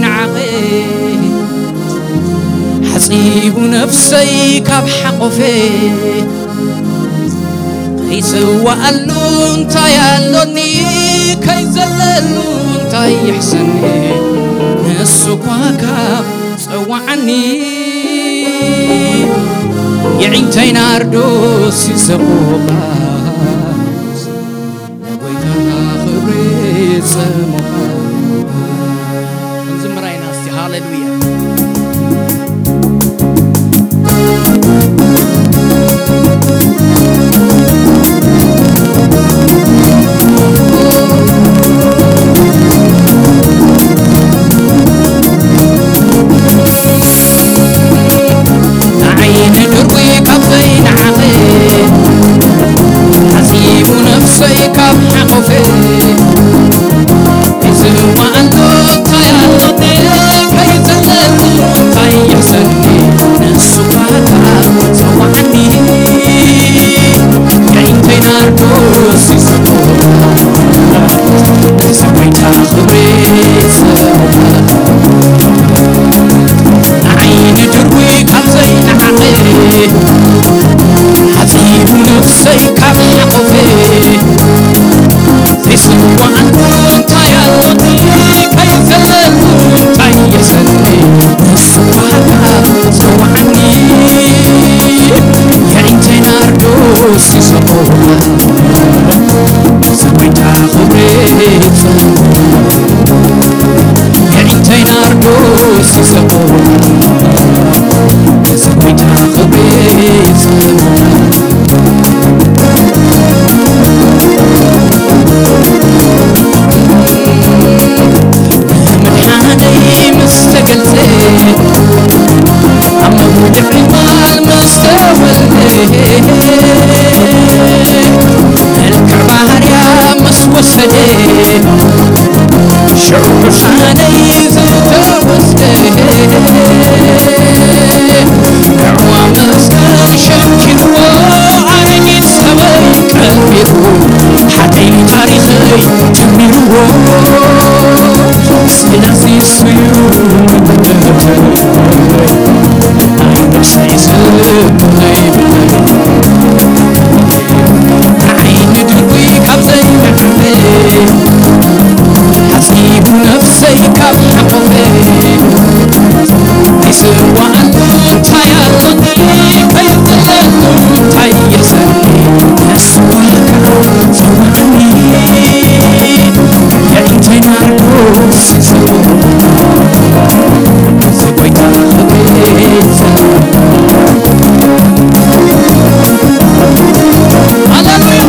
ንዓኸ ሓጺቡ ነፍሰይ ካብ ሓቆፈ፣ ከይስዋኣሉ እንታይ ኣሎኒ፣ ከይዘለሉ እንታይ ይሕሰኒ፣ ንሱ እኳ ካብ ጸዋዓኒ፣ የዒንተይ ናርዶስ ይሰቑቓስ፣ ንጎይታ ክብሪ ጸሙቓ። ክንዝምራ ኢና እስቲ፣ ሃሌሉያ። ንዓይ ንድርዊ ካብ ዘይንዓቐ፣ ሓጺቡ ነፍሰይ ካብ ሓቆፈ፣ ይስዋኣሉ እንታይ ኣሎኒ፣ ከይዘለሉ እንታይ ይሕሰኒ፣ ንሱ እኳ ካብ ጸዋዓኒ፣ የዒንተይ ናርዶስ ይስቁራ፣ እዚ ጎይታ ክብሪ ይስቁራ። ንዓይ ንድርዊ ካብ ዘይንዓቐ፣ ሓጺቡ ነፍሰይ ካብ ሓቆፈ፣ ዘይስዋኣሉ እንታይ ኣሎኒ፣ ከይዘለሉ እንታይ ይሕሰኒ፣ ንሱ እኳ ካብ ጸዋዓኒ፣ የዒንተይ ናርዶስ ይስቁራ፣ እዚ ጎይታ ክብሪ ይስቁራ። የዒንተይ ናርዶስ ይስቁራ፣ እዚ ጎይታ ክብሪ ይስቁራ። ምድሓነይ ምስ ተገልጸ፣ ኣብ መውድቕ ሪማል ምስ ተወልደ፣ መልክዕ ባህርያ ምስ ወሰደ፣ ሽዑ ቅሳነይ ዝተወስደ፣ ንዕኡ ኣመስጋኒ ሸኪርዎ፣ ኣረጊት ሰበይ ቀቢሩ፣ ሓቀይ ታሪኸይ ጀሚርዎ። ስለዚ እሱ እዩ ንብረተይ፣ ናይ ነፍሰይ ስብ ናይ ብለይ። ንዓይ ንድርዊ ካብ ዘይንዓቐ፣ ሓጺቡ ነፍሰይ ካብ ሓቆፈ፣ ይስዋኣሉ እንታይ ኣሎኒ፣ ከይዘለሉ እንታይ ይሕሰኒ፣ ንሱ እኳ ካብ ጸዋዓኒ፣ የዒንተይ ናርዶስ ይስቁራ፣ እዚ ጎይታ ክብሪ ይስቁራ። ሃሌሉያ።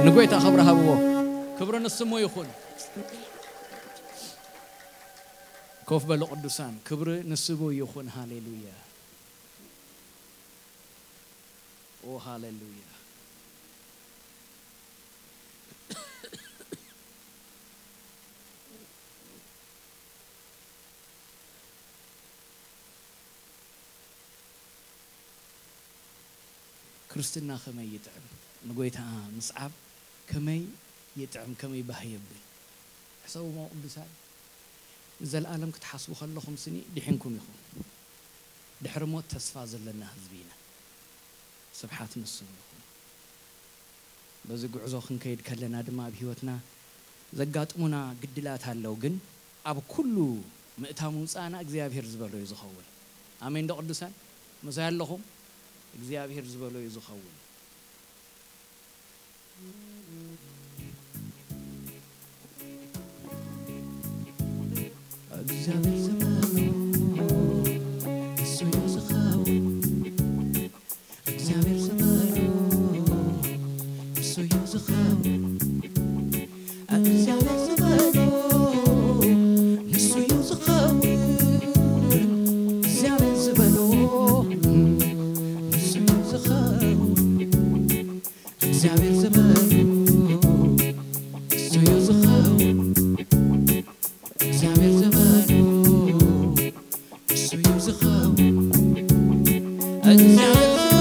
ንጎይታ ክብሪ ሃብዎ። ክብሪ ንስሙ ይኹን። ኮፍ በሉ ቅዱሳን፣ ክብሪ ንስሙ ይኹን። ሃሌሉያ። ኦ ሃሌሉያ። ክርስትና ከመይ ይጥዕም፣ ንጎይታ ምስዓብ ከመይ ይጥዕም፣ ከመይ ባህ የብል። ሕሰብዎ ቅዱሳን፣ ንዘለኣለም ክትሓስቡ ከለኹም ስኒ ድሒንኩም ኢኹም። ድሕሪ ሞት ተስፋ ዘለና ህዝቢ ኢና። ስብሓት ንስሙ ይኹን። በዚ ጉዕዞ ክንከይድ ከለና ድማ ኣብ ህይወትና ዘጋጥሙና ግድላት ኣለዉ፣ ግን ኣብ ኩሉ ምእታው ምውፃእና እግዚኣብሔር ዝበሎ እዩ ዝኸውን። ኣሜን ዶ ቅዱሳን? ምሳይ ኣለኹም? እግዚኣብሔር ዝበሎ እዩ ዝኸውን። እግዚኣብሔር ዝበሎ እሱ እዩ ዝኸውን። እግዚኣብሔር ዝበሎ እሱ እዩ ዝኸውን። እግዚኣብሔር ዝበሎ ንሱ እዩ ዝኸውን። እግዚኣብሔር ዝበሎ ንሱ እዩ ዝኸውን። እግዚኣብሔር ዝበሎ እሱ እዩ ዝኸውን። እግዚኣብሔር ዝበሎ እሱ እዩ ዝኸውን። እግዚኣብሔር ዝበሎ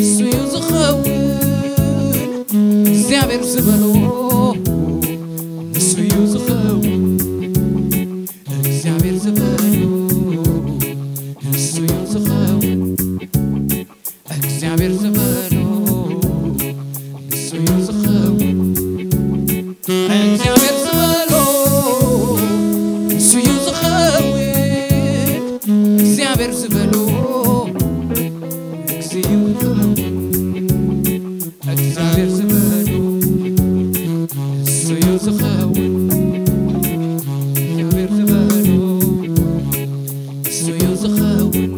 እሱ እዩ ዝኸውን። እግዚኣብሔር ዝበሎ እሱ እዩ ዝኸውን። እግዚኣብሔር ዝበሎ እሱ እዩ ዝኸውን። እግዚኣብሔር ዝበሎ ንሱ እዩ ዝኸውን። እግዚኣብሔር ዝበሎ ንሱ እዩ ዝኸውን። እግዚኣብሔር ዝበሎ ንሱ እዩ ዝኸውን። እግዚኣብሔር ዝበሎ ንሱ እዩ ዝኸውን። እግዚኣብሔር ዝበሎ ንሱ እዩ ዝኸውን።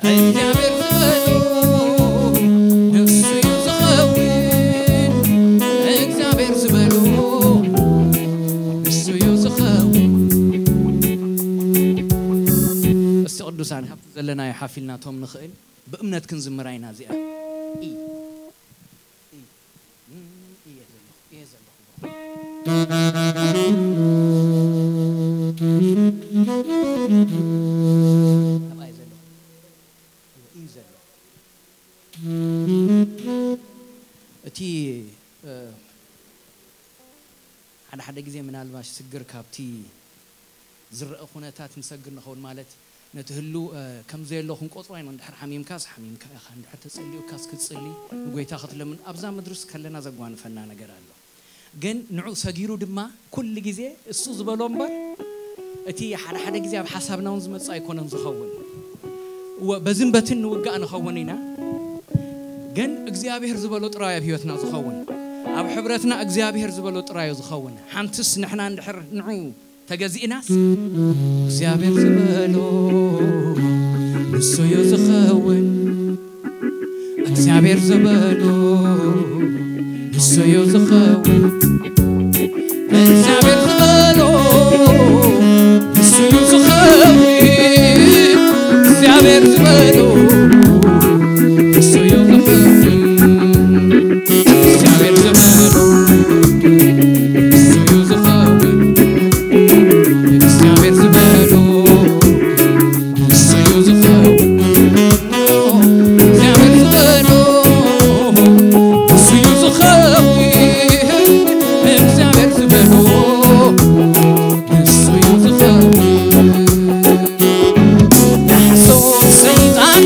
እግዚኣብሔር ዝበሎ ንሱ እዩ ዝኸውን። እግዚኣብሔር ዝበሎ ካብቲ ዘለናዮ ሓፍ ኢልና ቶም ንኽእል ብእምነት ክንዝምራ ኢና። እዚኣ እየ ዘለኹ፣ እየ ዘለኹ፣ ኣብኣ እየ ዘለኹ፣ እዩ ዘለኹ። እቲ ሓደ ሓደ ግዜ ምናልባሽ ስግር ካብቲ ዝረአ ኩነታት ንሰግር ንኸውን። ማለት ነቲ ህሉ ከም ዘየሎ ክንቆፅሮ ኢና። እንድሕር ሓሚምካስ ሓሚምካ ኢኻ፣ እንድሕር ተፀሊኡካስ ክትፅሊ ንጎይታ ክትለምን ኣብዛ ምድርስ ከለና ዘጓንፈና ነገር ኣሎ። ግን ንዑ ሰጊሩ ድማ ኩሉ ግዜ እሱ ዝበሎ እምበር እቲ ሓደ ሓደ ግዜ ኣብ ሓሳብና እውን ዝመፅእ ኣይኮነን ዝኸውን። እወ በዝን በትን ንውጋእ ንኸውን ኢና። ግን እግዚኣብሔር ዝበሎ ጥራይ ኣብ ህይወትና ዝኸውን፣ ኣብ ሕብረትና እግዚኣብሔር ዝበሎ ጥራዩ ዝኸውን። ሓንትስ ንሕና እንድሕር ንዑ ተገዚእናስ እግዚኣብሔር ዝበሎ ንሱ እዩ ዝኸውን። እግዚኣብሔር ዝበሎ ንሱ እዩ ዝኸውን። እግዚኣብሔር ዝበሎ ንሱ እዩ ዝኸውን። እግዚኣብሔር ዝበሎ ንሱ እዩ ዝኸውን። እግዚኣብሔር ዝበሎ ንሱ እዩ ዝኸውን። እግዚኣብሔር ዝበሎ ንሱ እዩ ዝኸውን። እግዚኣብሔር ዝበሎ ንሱ እዩ ዝኸውን። እግዚኣብሔር ዝበሎ ንሱ እዩ ዝኸውን። ናሕሶ ሰይጣን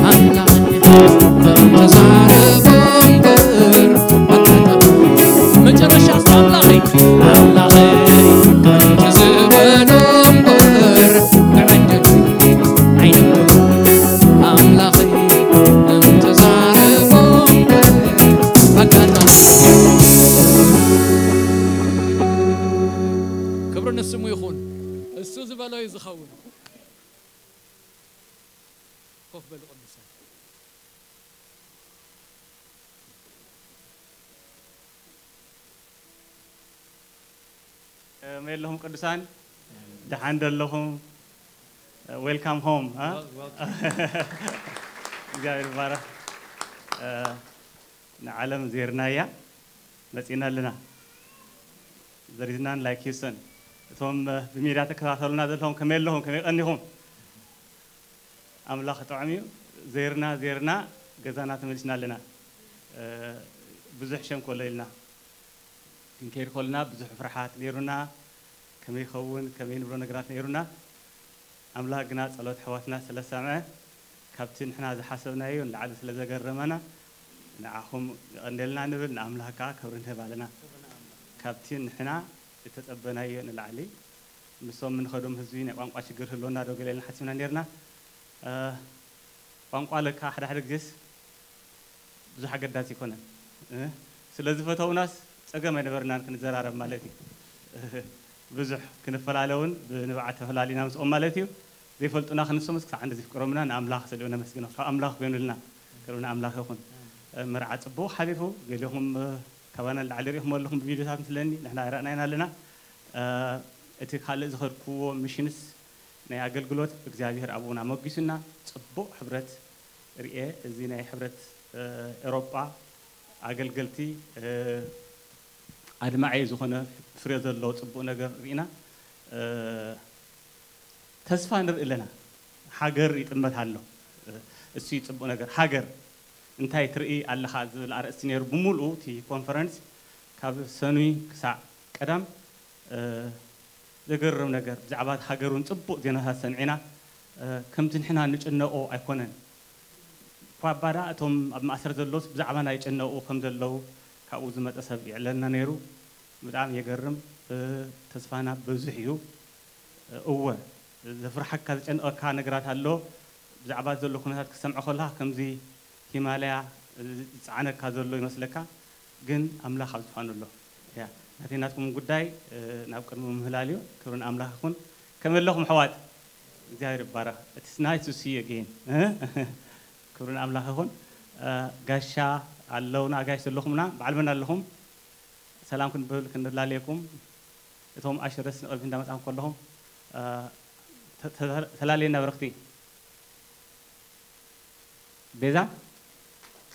ኣምላኸይ ተዛረቦ እምበር መጨረሻ ኣምላኸይ ኣምላኸይ ከምቲ ዝበሎ እምበር ብዕድል ኣይነብር ኣምላኸይ እንተዛረቦ እምበር ኣጋጣሚ ክብሪ ንስሙ ይኹን። እሱ ዝበሎ እዩ ዝኸውን። ኮፍ በሉ ቅዱሳን። ከመይ ኣለኹም ቅዱሳን? ደሓን ዶ ኣለኹም? ዌልካም ሆም። እግዚኣብሔር ይባረኽ። ንዓለም ዜርናያ መፂና ኣለና። ዘሪዝናን ላይክ ሂውስተን እቶም ብሚድያ ተከታተሉና ዘለኹም ከመይ ኣለኹም? ከመይ ቀኒኹም? ኣምላኽ ጥዑም እዩ። ዜርና ዜርና ገዛና ተመሊስና ኣለና። ብዙሕ ሸንኮሎ ኢልና ክንከይድ ከለና ብዙሕ ፍርሓት ነይሩና። ከመይ ይኸውን ከመይ ንብሎ ነገራት ነይሩና። ኣምላኽ ግና ጸሎት ኣሕዋትና ስለ ዝሰምዐ ካብቲ ንሕና ዝሓሰብናዮ ንላዕሊ ስለ ዘገረመና ንዓኹም የቐንየልና ንብል፣ ንኣምላኽ ከኣ ክብሪ ንህብ ኣለና። ካብቲ ንሕና እተጸበናዮ ንላዕሊ ምስቶም እንኸዶም ህዝቢ ናይ ቋንቋ ሽግር ህልወና ዶ ገለ ኢልና ሓሲብና ነይርና። ቋንቋ ለካ ሓደ ሓደ ግዜስ ብዙሕ ኣገዳሲ ኣይኮነን። ስለ ዝፈተውናስ ጸገም ኣይነበርናን ክንዘራረብ ማለት እዩ። ብዙሕ ክንፈላለ እውን ብንብዓት ተፈላሊና ምስኦም ማለት እዩ። ዘይፈልጡና ክንሶምስ ክሳዕ እንደዚ ፍቅሮምና ንኣምላኽ ስለ ነመስግኖ ካብ ኣምላኽ ኮይኑልና ክብሪ ንኣምላኽ ይኹን። መርዓ ጽቡቕ ሓሊፉ ገሊኹም ካባና ንላዕሊ ሪኢኹም ኣለኹም ብቪዲዮታት ምስለኒ ንሕና ረእናይና ኣለና። እቲ ካልእ ዝኸድክዎ ሚሽንስ ናይ ኣገልግሎት እግዚኣብሔር ኣብኡን ኣመጊሱና ጽቡቕ ሕብረት ርኤ። እዚ ናይ ሕብረት ኤሮጳ ኣገልገልቲ ኣድማዒ ዝኾነ ፍሬ ዘለዎ ጽቡቕ ነገር ርኢና ተስፋ ንርኢ ኣለና። ሃገር ይጥመት ኣሎ። እሱ እዩ ጽቡቕ ነገር። ሃገር እንታይ ትርኢ ኣለኻ ዝብል ኣርእስቲ ነይሩ ብምሉኡ እቲ ኮንፈረንስ ካብ ሰኑይ ክሳዕ ቀዳም። ዘገርም ነገር ብዛዕባ ሃገር እውን ጽቡቕ ዜናታት ሰምዒና። ከምቲ ንሕና ንጭነቆ ኣይኮነን። እኳ እባ ደኣ እቶም ኣብ ማእሰር ዘለውስ ብዛዕባና ይጭነቑ ከም ዘለዉ ካብኡ ዝመጸ ሰብ ይዕለልና ነይሩ። ብጣዕሚ የገርም። ተስፋና ብዙሕ እዩ። እወ ዘፍርሓካ ዝጨንቐካ ነገራት ኣሎ። ብዛዕባ ዘሎ ኩነታት ክትሰምዖ ከለኻ ከምዚ ሂማለያ ዝጸዓነካ ዘሎ ይመስለካ፣ ግን ኣምላኽ ኣብ ዝፋኑ ኣሎ። ያ ናተይ ናትኩም ጉዳይ ናብ ቅድሚ ምህላል እዩ። ክብሪ ንኣምላኽ ይኹን። ከመይ ኣለኹም ኣሕዋት? እግዚኣብሔር ይባረኽ። It's nice to see you again. ክብሪ ንኣምላኽ ይኹን። ጋሻ ኣለውና ኣጋይሽ ዘለኹምና በዓል መን ኣለኹም? ሰላም ክንብል ክንላለየኩም እቶም ኣሽረስ ንቕድሚት እንዳመጻኹም ከለኹም ተላለየና ብርኽቲ። ቤዛ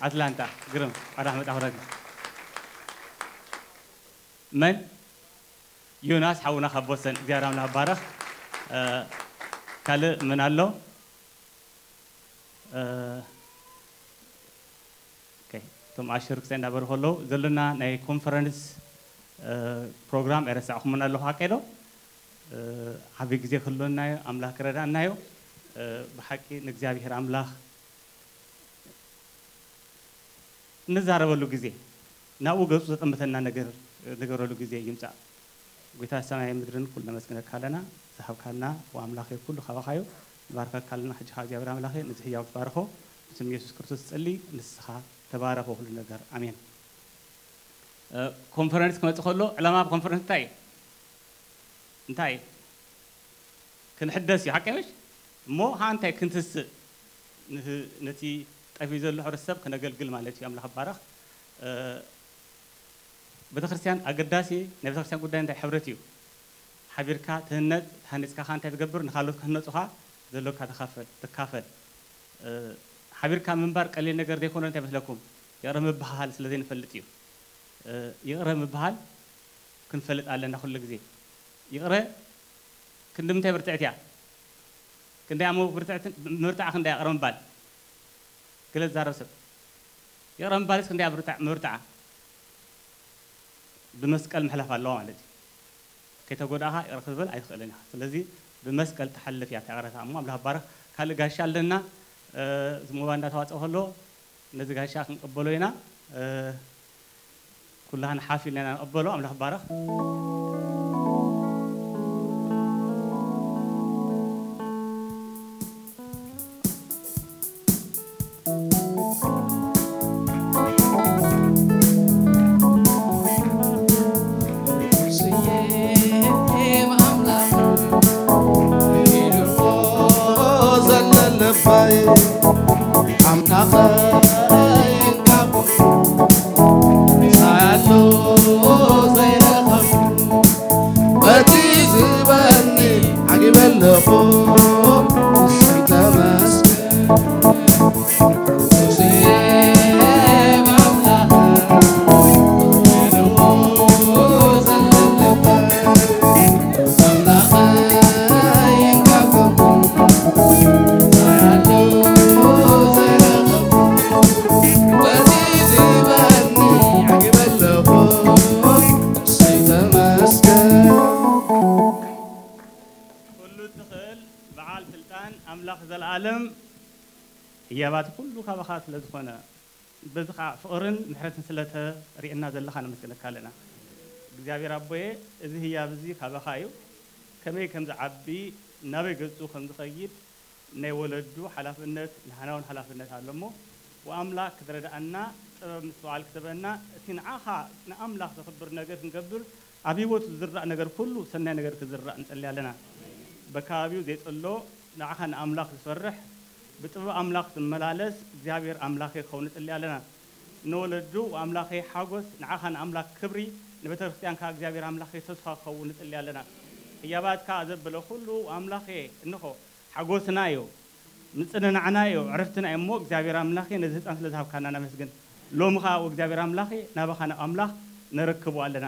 ኣትላንታ ግርም ኣዳሕ መጣ ወረዲ መን ዮናስ ሓውና ካብ ቦስተን እግዚኣብሔር ኣምላኽ ባረኽ። ካልእ መን ኣሎ? እቶም ኣሽር ክሳይ እንዳበሩ ከለዉ ዘለና ናይ ኮንፈረንስ ፕሮግራም ኣይረሳዕኩምን ኣለኹ ሓቀይ ዶ? ዓብዪ ግዜ ክህልወናዮ ኣምላኽ ክረዳእናዮ። ብሓቂ ንእግዚኣብሔር ኣምላኽ እንዛረበሉ ግዜ ናብኡ ገጹ ዘጠምተና ነገር ንገረሉ ግዜ ይምጻእ። ጎይታ ሰማይ ምድርን ኩሉ ነመስግነካ ኣለና። ዝሃብካና ኣምላኸ ኩሉ ካባኻዩ ንባርከካ ኣለና። ሕጂ ካብ እግዚኣብሔር ኣምላኸ ነዚ ህያው ትባርኾ። ብስም ኢየሱስ ክርስቶስ ጸሊ ንስኻ ተባረኾ ኩሉ ነገር ኣሜን። ኮንፈረንስ ክመጽእ ከሎ ዕላማ ኮንፈረንስ እንታይ እዩ? እንታይ ክንሕደስ እዩ ሓቀ ምሽ እሞ ሀ እንታይ ክንትስእ ነቲ ጠፊ ዘሎ ሕብረተሰብ ክነገልግል ማለት እዩ። ኣምላኽ ባረኽ። ቤተክርስትያን ኣገዳሲ ናይ ቤተክርስትያን ጉዳይ እንታይ ሕብረት እዩ። ሓቢርካ ትህነጽ ተሃኒጽካ ከ እንታይ ትገብር ንካልኦት ክህነጹኻ ዘሎካ ተካፈል ትካፈል። ሓቢርካ ምንባር ቀሊል ነገር ዘይኮነ እንታይ መስለኩም? ይቕረ ምብሃሃል ስለ ዘይንፈልጥ እዩ። ይቕረ ምብሃል ክንፈልጥ ኣለና ኩሉ ግዜ። ይቕረ ክንዲ ምንታይ ብርትዕት እያ? ክንደይ ኣሞ ብርትዕት ምብርትዓ ክንደይ ይቕረ ምባል? ገለ ዝዛረብ ሰብ ይቕረ ምባልስ ክንደይ ብርትዓ ምብርትዓ? ብመስቀል ምሕላፍ ኣለዋ ማለት እዩ። ከይተጎዳእኻ ይቕረ ክትብል ኣይትኽእልን ኢኻ። ስለዚ ብመስቀል ትሓልፍ እያ እታ ይቕረታ። እሞ ኣምላኽ ባረኽ። ካልእ ጋሻ ኣለና። ዝሞባ እንዳተዋፀ ከሎ ነዚ ጋሻ ክንቀበሎ ኢና። ኩላህን ሓፍ ኢልና ኢና ንቐበሎ። ኣምላኽ ይባረኽ። ኩሉ ትኽእል በዓል ስልጣን ኣምላኽ ዘለኣለም ህያባት ኩሉ ካባኻ ስለ ዝኾነ፣ በዚ ኸዓ ፍቕርን ምሕረትን ስለ ተርእየና ዘለኻ ነመስግነካ ኣለና። እግዚኣብሔር ኣቦየ፣ እዚ ህያብ እዚ ካባኻ እዩ። ከመይ ከም ዝዓቢ፣ ናበይ ገጹ ከም ዝኸይድ፣ ናይ ወለዱ ሓላፍነት፣ ንሕና እውን ሓላፍነት ኣሎ እሞ፣ ወኣምላክ ክትረድኣና፣ ጥበብ ምስትውዓል ክትህበና፣ እቲ ንዓኻ ንኣምላኽ ዘኽብር ነገር ክንገብር፣ ኣብ ህይወቱ ዝዝራእ ነገር ኩሉ ሰናይ ነገር ክዝራእ ንጸሊ ኣለና። በካባቢው ዘይጸሎ፣ ንዓኻ ንኣምላኽ ዝፈርሕ፣ ብጥበብ ኣምላኽ ዝመላለስ እግዚኣብሔር ኣምላኸ ክኸውን ንጸሊ ኣለና። ንወለዱ ኣምላኸ ሓጎስ፣ ንዓኻ ንኣምላኽ ክብሪ፣ ንቤተ ክርስቲያንካ እግዚኣብሔር ኣምላኸ ተስፋ ክኸውን ንጸሊ ኣለና። ህያባትካ ዘበለ ኩሉ ኣምላኸ እንኾ ሓጎስና እዩ፣ ምጽንናዕና እዩ፣ ዕረፍትና እዩ እሞ እግዚኣብሔር ኣምላኸ ነዚ ህፃን ስለ ዝሃብካና ነመስግን። ሎሚ ኸዓ እግዚኣብሔር ኣምላኸ ናባኻ ናብ ኣምላኽ ነረክቦ ኣለና።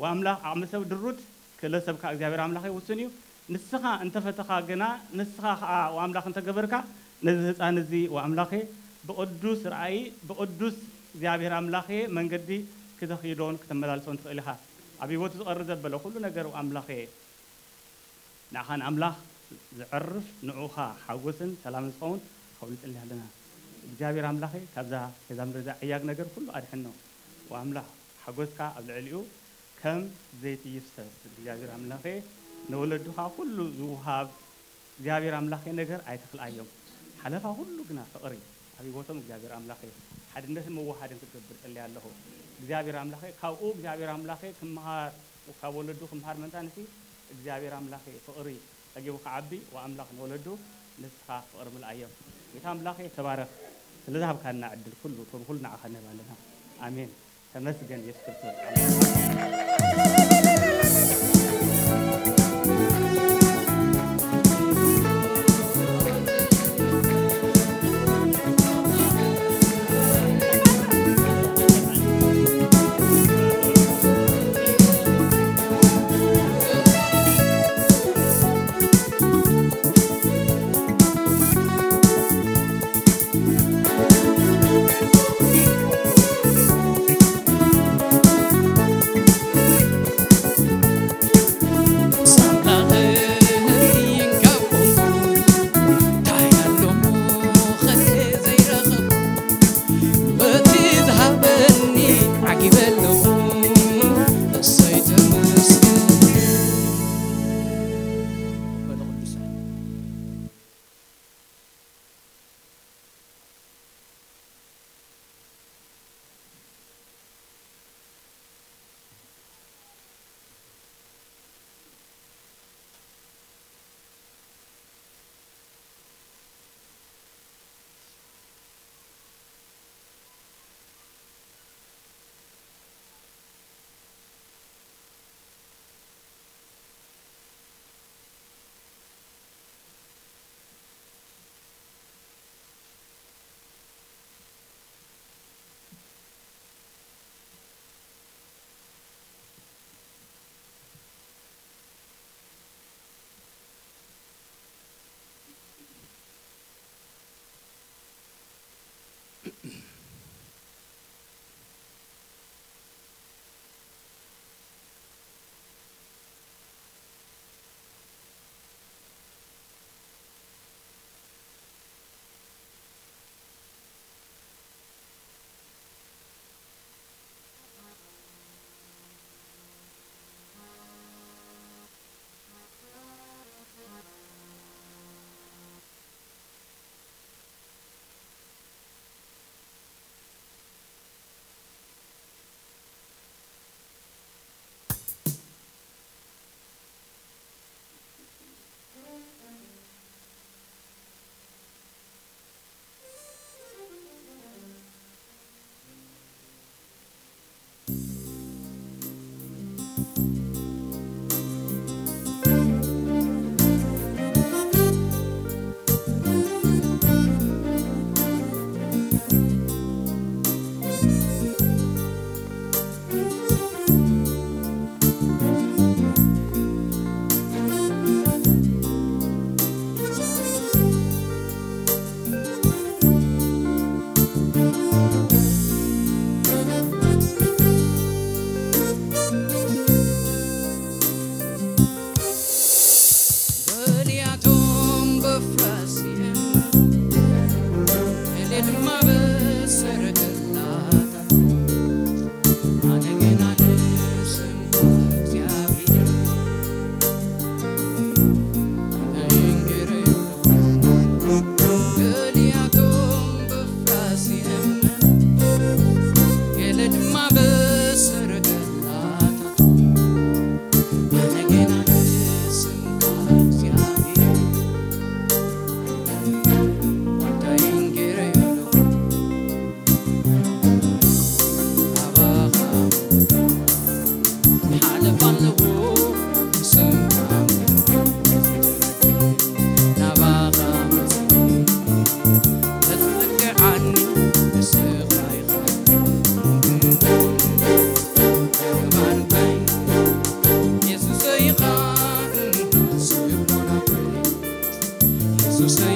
ወኣምላኽ ዓቕሚ ሰብ ድሩት ክእለት ሰብካ እግዚኣብሔር ኣምላኸ ውሱን እዩ። ንስኻ እንተፈተኻ ግና፣ ንስኻ ኸዓ ወኣምላኽ እንተገበርካ፣ ነዚ ህፃን እዚ ወኣምላኸ ብቕዱስ ራእይ፣ ብቕዱስ እግዚኣብሔር ኣምላኸ መንገዲ ክተኽይዶን ክተመላልሶን ትኽእል ኢኻ። ኣብ ህይወቱ ዝቐርብ ዘበለ ኩሉ ነገር ወኣምላኸ ንዓኻ ንኣምላኽ ዘዕርፍ፣ ንዑኻ ሓጎስን ሰላምን ዝኸውን ክኸውን ንጽሊ ኣለና። እግዚኣብሔር ኣምላኸ ካብዛ ገዛ ምድሪ እዛ ዕያግ ነገር ኩሉ ኣድሕኖ። ወኣምላኽ ሓጎስካ ኣብ ልዕሊኡ ከም ዘይቲ ይፍሰስ። እግዚኣብሔር ኣምላኸ ንወለዱኻ ኩሉ ዝውሃብ እግዚኣብሔር ኣምላኸ ነገር ኣይትኽልኣዮም። ሓለፋ ኩሉ ግና ፍቕሪ ኣብ ህይወቶም እግዚኣብሔር ኣምላኸ ሓድነትን ምውሃድን ክትገብር ጸልያ ኣለኹ። እግዚኣብሔር ኣምላኸ ካብኡ እግዚኣብሔር ኣምላኸ ክምሃር ካብ ወለዱ ክምሃር መንታ ንሲ እግዚኣብሔር ኣምላኸ ፍቕሪ ጸጊቡ ክዓቢ ወኣምላኽ ንወለዱ ንስኻ ፍቕሪ ምልኣዮም። ጌታ ኣምላኸ ተባረኽ። ስለ ዝሃብካና ዕድል ኩሉ ክብሪ ኩሉ ንዓኻ ንህብ ኣለና። ኣሜን። ተመስገን የሱስ ክርስቶስ።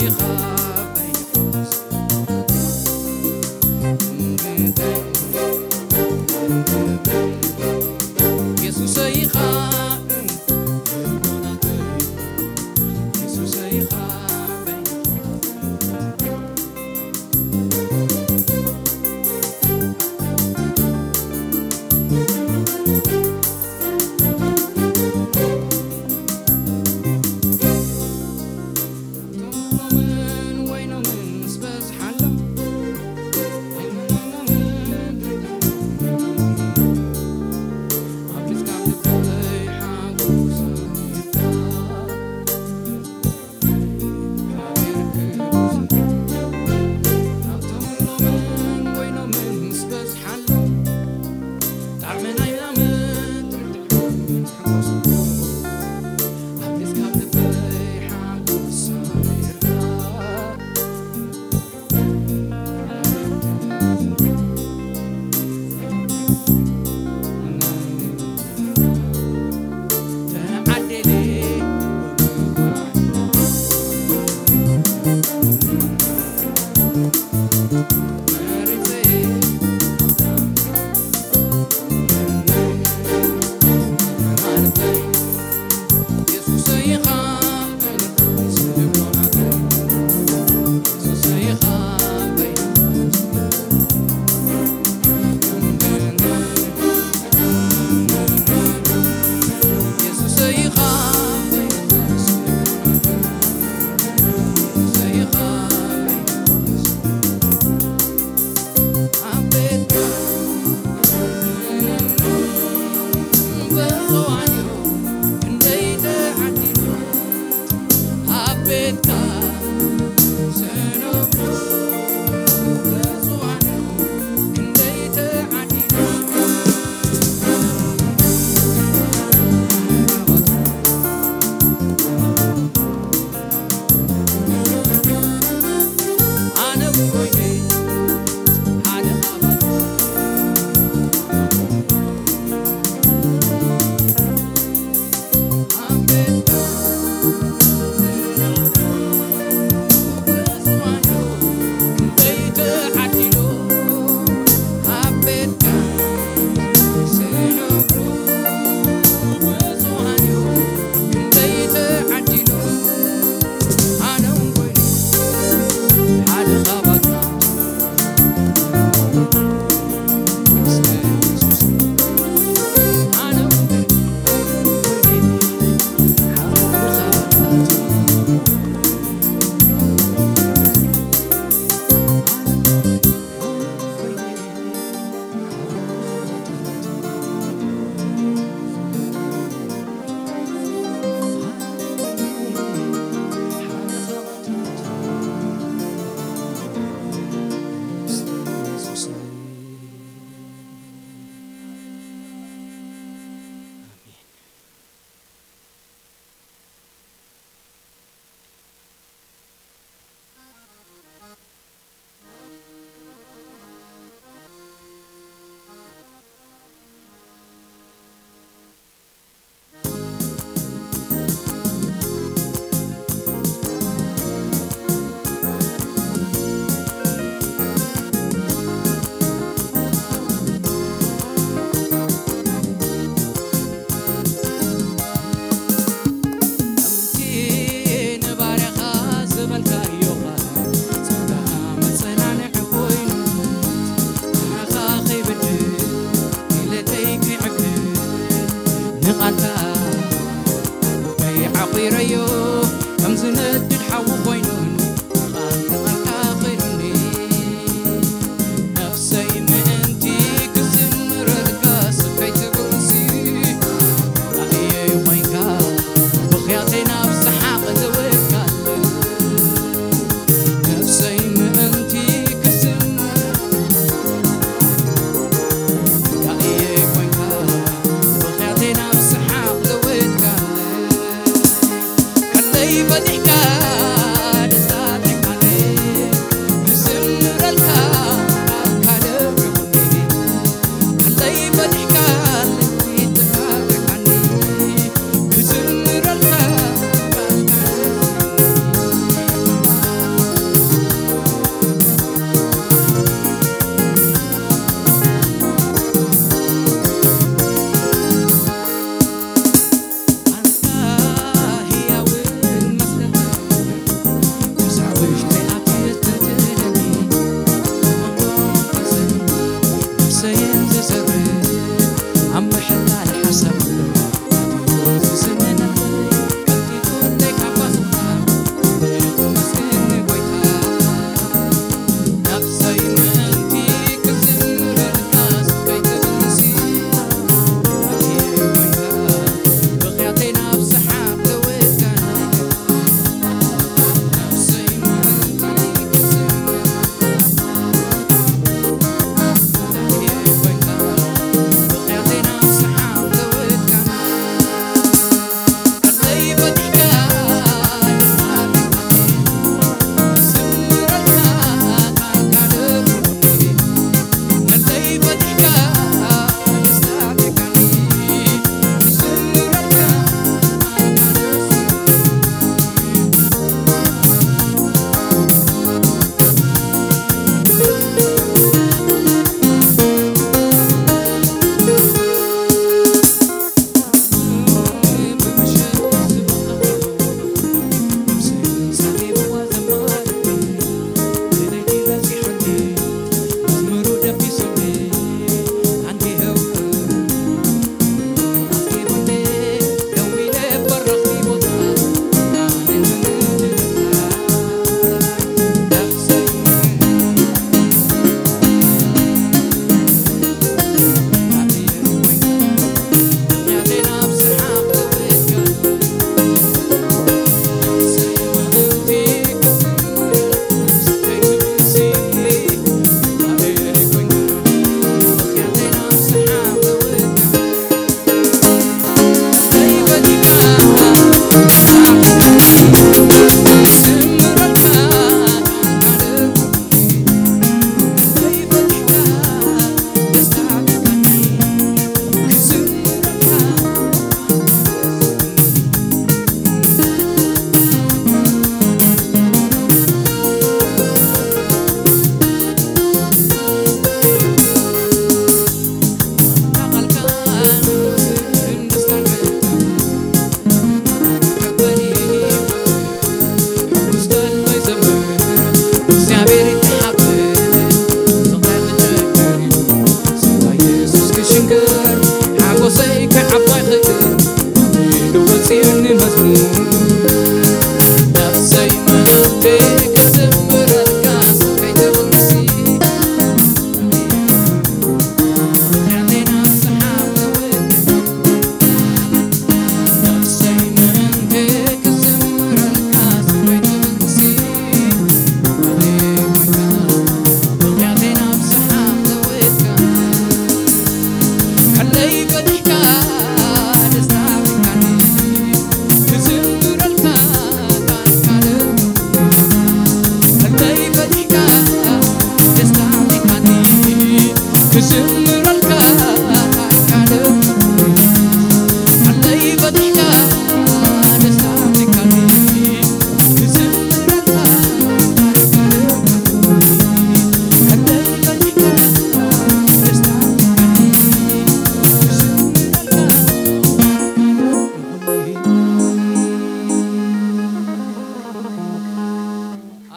ኢኻ ኣባይ ንፋስ። የሱሰይ ኢኻ ልቦናተይ። የሱሰይ ኢኻ ኣባይ ንፋስ።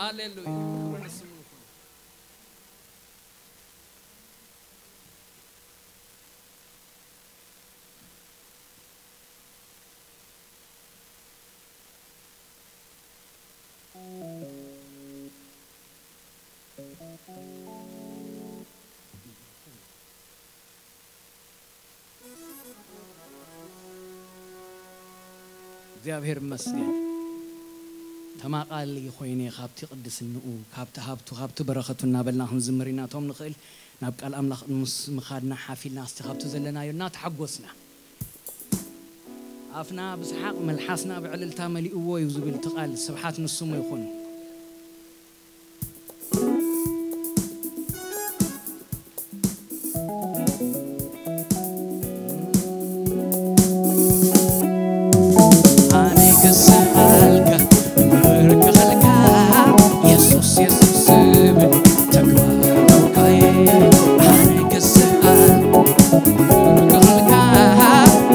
ሃሌሉያ። ክብሪ ንስሙ ይኹን። እግዚኣብሔር ይመስገን። ተማቓሊ ኮይነ ካብቲ ቅድስንኡ፣ ካብቲ ሃብቱ፣ ካብቲ በረኸቱ እናበልና ክንዝምር ኢና። እቶም ንኽእል ናብ ቃል ኣምላኽ ምስ ምኻድና ሓፊልና እስቲ ካብቲ ዘለናዮ እናተሓጎስና ኣፍና ብሰሓቕ መልሓስና ብዕልልታ መሊእዎ እዩ ዝብል እቲ ቃል። ስብሓት ንስሙ ይኹን። ኣነ ክስኣልካ ምርክኸልካ የሱስ የሱስ ዝብል ተግባር ነውካየ። ኣነ ክስኣል ምርክኸልካ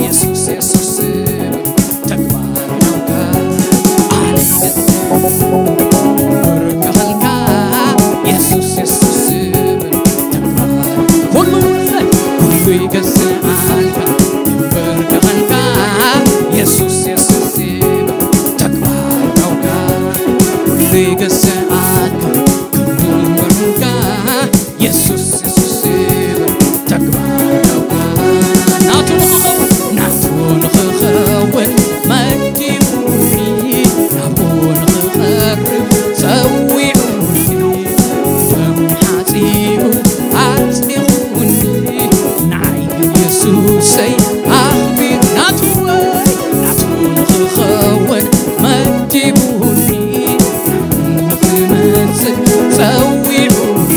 የሱስ የሱስ ዝብል ተግባር ነውካ። ኣነ ክስኣል ምርክኸልካ የሱስ የሱስ ዝብል ተግባር ኩሉ ይመስል። ኩሉ ይገዝኣልካ ይንበርከኸልካ የሱስ የሱስ ይብል ተግባር ነውካ። ኩሉ ይገዝኣልካ ይንበርከኸልካ የሱስ የሱስ ይብል ተግባር ነውካ። ናቱ ንኽኸውን ናቱ ንኽኸውን መዲቡኒ ናብኡ ንኽቐርብ ጸዊዑኒ ደም ሓጺቡ ኣጽዲቑኒ ንዓይ ግን የሱሰይ ኣኽቢሩ ናቱ ወይ ናቱ ንኽኸውን መዲቡኒ ንኽመጽእ ጸዊዑኒ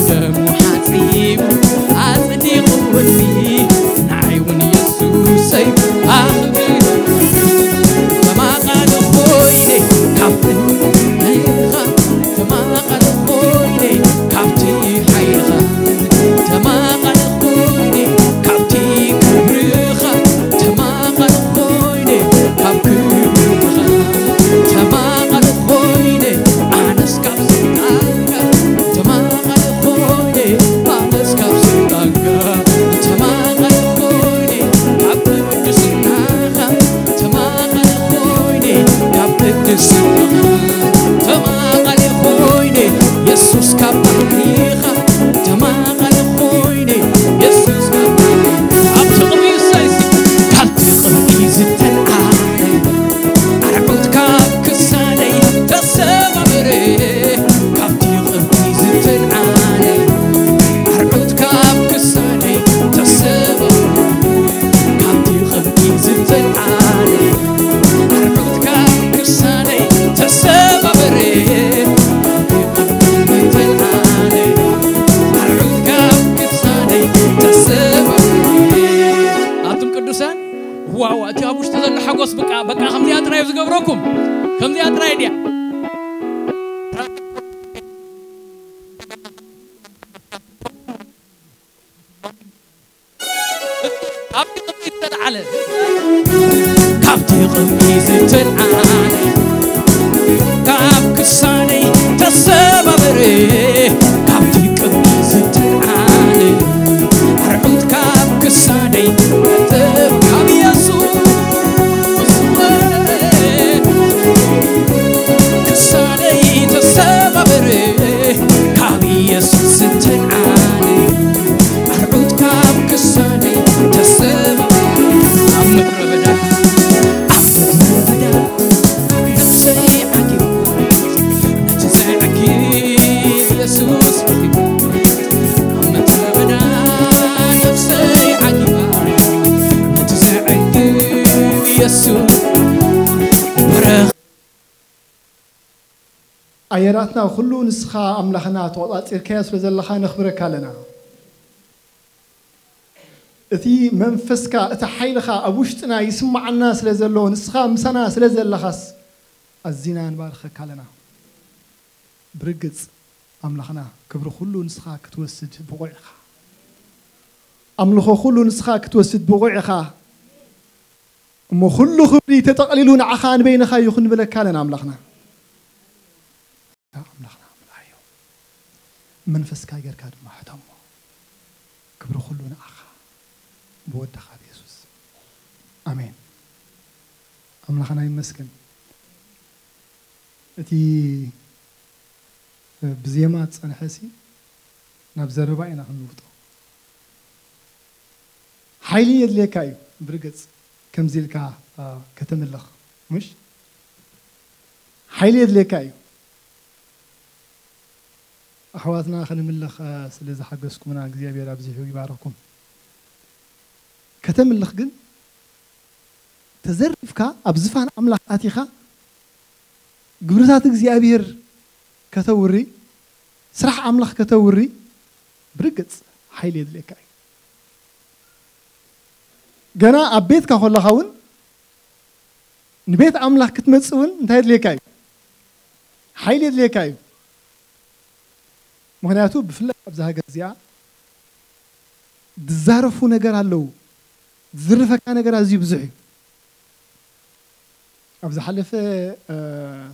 ደሙ ሓጺቡ ኣጽዲቑኒ ንዓይ እውን የሱሰይ ኣኽቢሩ ተማቓሊ ኮይነ ካብ እምነኻ ተማቓሊ ኮይነ ካብቲ ሓይልኻ ተማቓሊ ኮይነ ካብቲ ክብርኻ ተማቓሊ ኮይነ ካብ ክብርኻ ተማቓሊ ኮይነ ኣነስ ካብ ስልጣንካ ተማቓሊ ኮይነ ኣነስ ካብ ስልጣንካ ተማቓሊ ኮይነ ካብ ቅድስናኻ ተማቓሊ ኮይነ ካብ ቅድስናኻ ተማቓሊ ኮይነ የሱስ ካብ ባህሪኻ ተማቓሊ ኮይነ የሱስ ካብ ኣብቲ ቅድሚ ሰይሲ ካብቲ ቅድሚ ዝተልዓለ ኣርዑት ካብ ክሳደይ ተሰባበረ ካብቲ ቅድሚ ዝተልዓለ ኣርዑት ካብ ክሳደይ ተሰባበረ ካብቲ ቅድሚ ዝተልዓለ ኣርዑት ካብ ክሳደይ ተሰባበረ ኣቱም ቅዱሳን ዋው እቲ ኣብ ውሽጢ ዘሎ ሓጎስ በቃ በቃ ከምዚኣ ጥራይ ዝገብረኩም ከምዚኣ ጥራይ ድያ ኣብቲ ቅድሚት ዝተልዓለ ካብቲ ቅድሚ ዝተልዓለ ካብ ክሳነይ ተሰባበረ ካብቲ ቅድሚ ዝተልዓለ ኣርዑት ካብ ክሳነይ ካብ የሱስ ክሳነይ ተሰባበረ ካብ የሱስ ዝተልዓለ ኣርዑት ካብ ክሳነይ ተሰባበረ ኣብ ምድረ በዳ ኣብ ምድረ በዳ ነፍሰይ ዓጊባ ነቲ ዘዕግብ የሱስ ረኺባ ኣብ ምድረ በዳ ነፍሰይ ዓጊባ ነቲ ዘዕግብ የሱስ በረኽ ኣየራትና ኩሉ ንስኻ ኣምላኽና ተቖጻጺርካዮ ስለ ዘለኻ ነኽብረካ ኣለና። እቲ መንፈስካ እቲ ሓይልኻ ኣብ ውሽጥና ይስምዓና ስለ ዘሎ ንስኻ ምሳና ስለ ዘለኻስ ኣዚና ንባርኸካ ኣለና። ብርግጽ ኣምላኽና ክብሪ ኩሉ ንስኻ ክትወስድ ብቑዕ ኢኻ። ኣምልኾ ኩሉ ንስኻ ክትወስድ ብቑዕ ኢኻ። እሞ ኩሉ ክብሪ ተጠቕሊሉ ንዓኻ ንበይንኻ እዩ ክንብለካ ኣለና ኣምላኽና። ኣምላኽና ምልኣዮ። መንፈስካ ጌርካ ድማ ሕተሞ። ክብሪ ኩሉ ንዓኻ ብወድኻ ብየሱስ። ኣሜን። ኣምላኽና ይመስገን። እቲ ብዜማ ዝጸንሐ ሲ ናብ ዘረባ ኢና ክንልውጦ። ሓይሊ የድልየካ እዩ። ብርግጽ ከምዚ ኢልካ፣ አ፣ ከተምልኽ፣ ምሽ? ሓይሊ የድልየካ እዩ። ኣሕዋትና ክንምልኽ፣ አ፣ ስለ ዝሓገዝኩምና እግዚኣብሔር ኣብዚሑ ይባርኽኩም። ከተምልኽ ግን ተዘሪፍካ ኣብ ዝፋን ኣምላኽ ኣቲኻ ግብርታት እግዚኣብሔር ከተውሪ፣ ስራሕ ኣምላኽ ከተውሪ፣ ብርግጽ ሓይሊ የድልየካ እዩ። ገና ኣብ ቤትካ ከለኻ እውን ንቤት ኣምላኽ ክትመጽእ እውን እንታይ የድልየካ እዩ? ሓይሊ የድልየካ እዩ። ምኽንያቱ ብፍላይ ኣብዚ ሃገር እዚኣ ዝዛረፉ ነገር ኣለዉ። ዝዝርፈካ ነገር ኣዝዩ ብዙሕ እዩ። ኣብ ዝሓለፈ፣ እ፣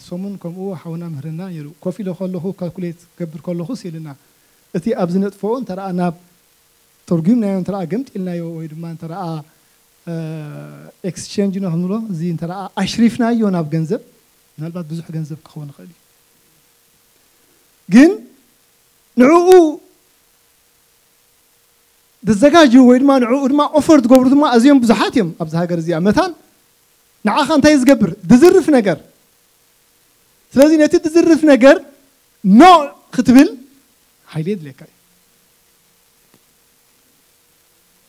ሰሙን ከምኡ ሓውና ምህርና ነይሩ። ኮፍ ኢለ ከለኹ፣ ካልኩሌት ክገብር ከለኹስ ኢልና፣ እቲ ኣብ ዝነጥፍኦ እንተ ደኣ ናብ ተርጒምናዮ፣ እንተ ደኣ ገምጢልናዮ፣ ወይ ድማ እንተ ደኣ፣ እ፣ ኤክስቼንጅ ኖ ክንብሎ፣ እዚ እንተ ደኣ ኣሽሪፍናዮ ናብ ገንዘብ፣ ምናልባት ብዙሕ ገንዘብ ክኸውን ይኽእል እዩ። ግን ንዕኡ ዝዘጋጅው ወይ ድማ ንዕኡ ድማ ኦፈር ዝገብሩ ድማ ኣዝዮም ብዙሓት እዮም ኣብዚ ሃገር እዚኣ። መታን ንዓኻ እንታይ ዝገብር? ዝዝርፍ ነገር። ስለዚ ነቲ ዝዝርፍ ነገር ኖ ክትብል ሓይሊ የድልየካ እዩ።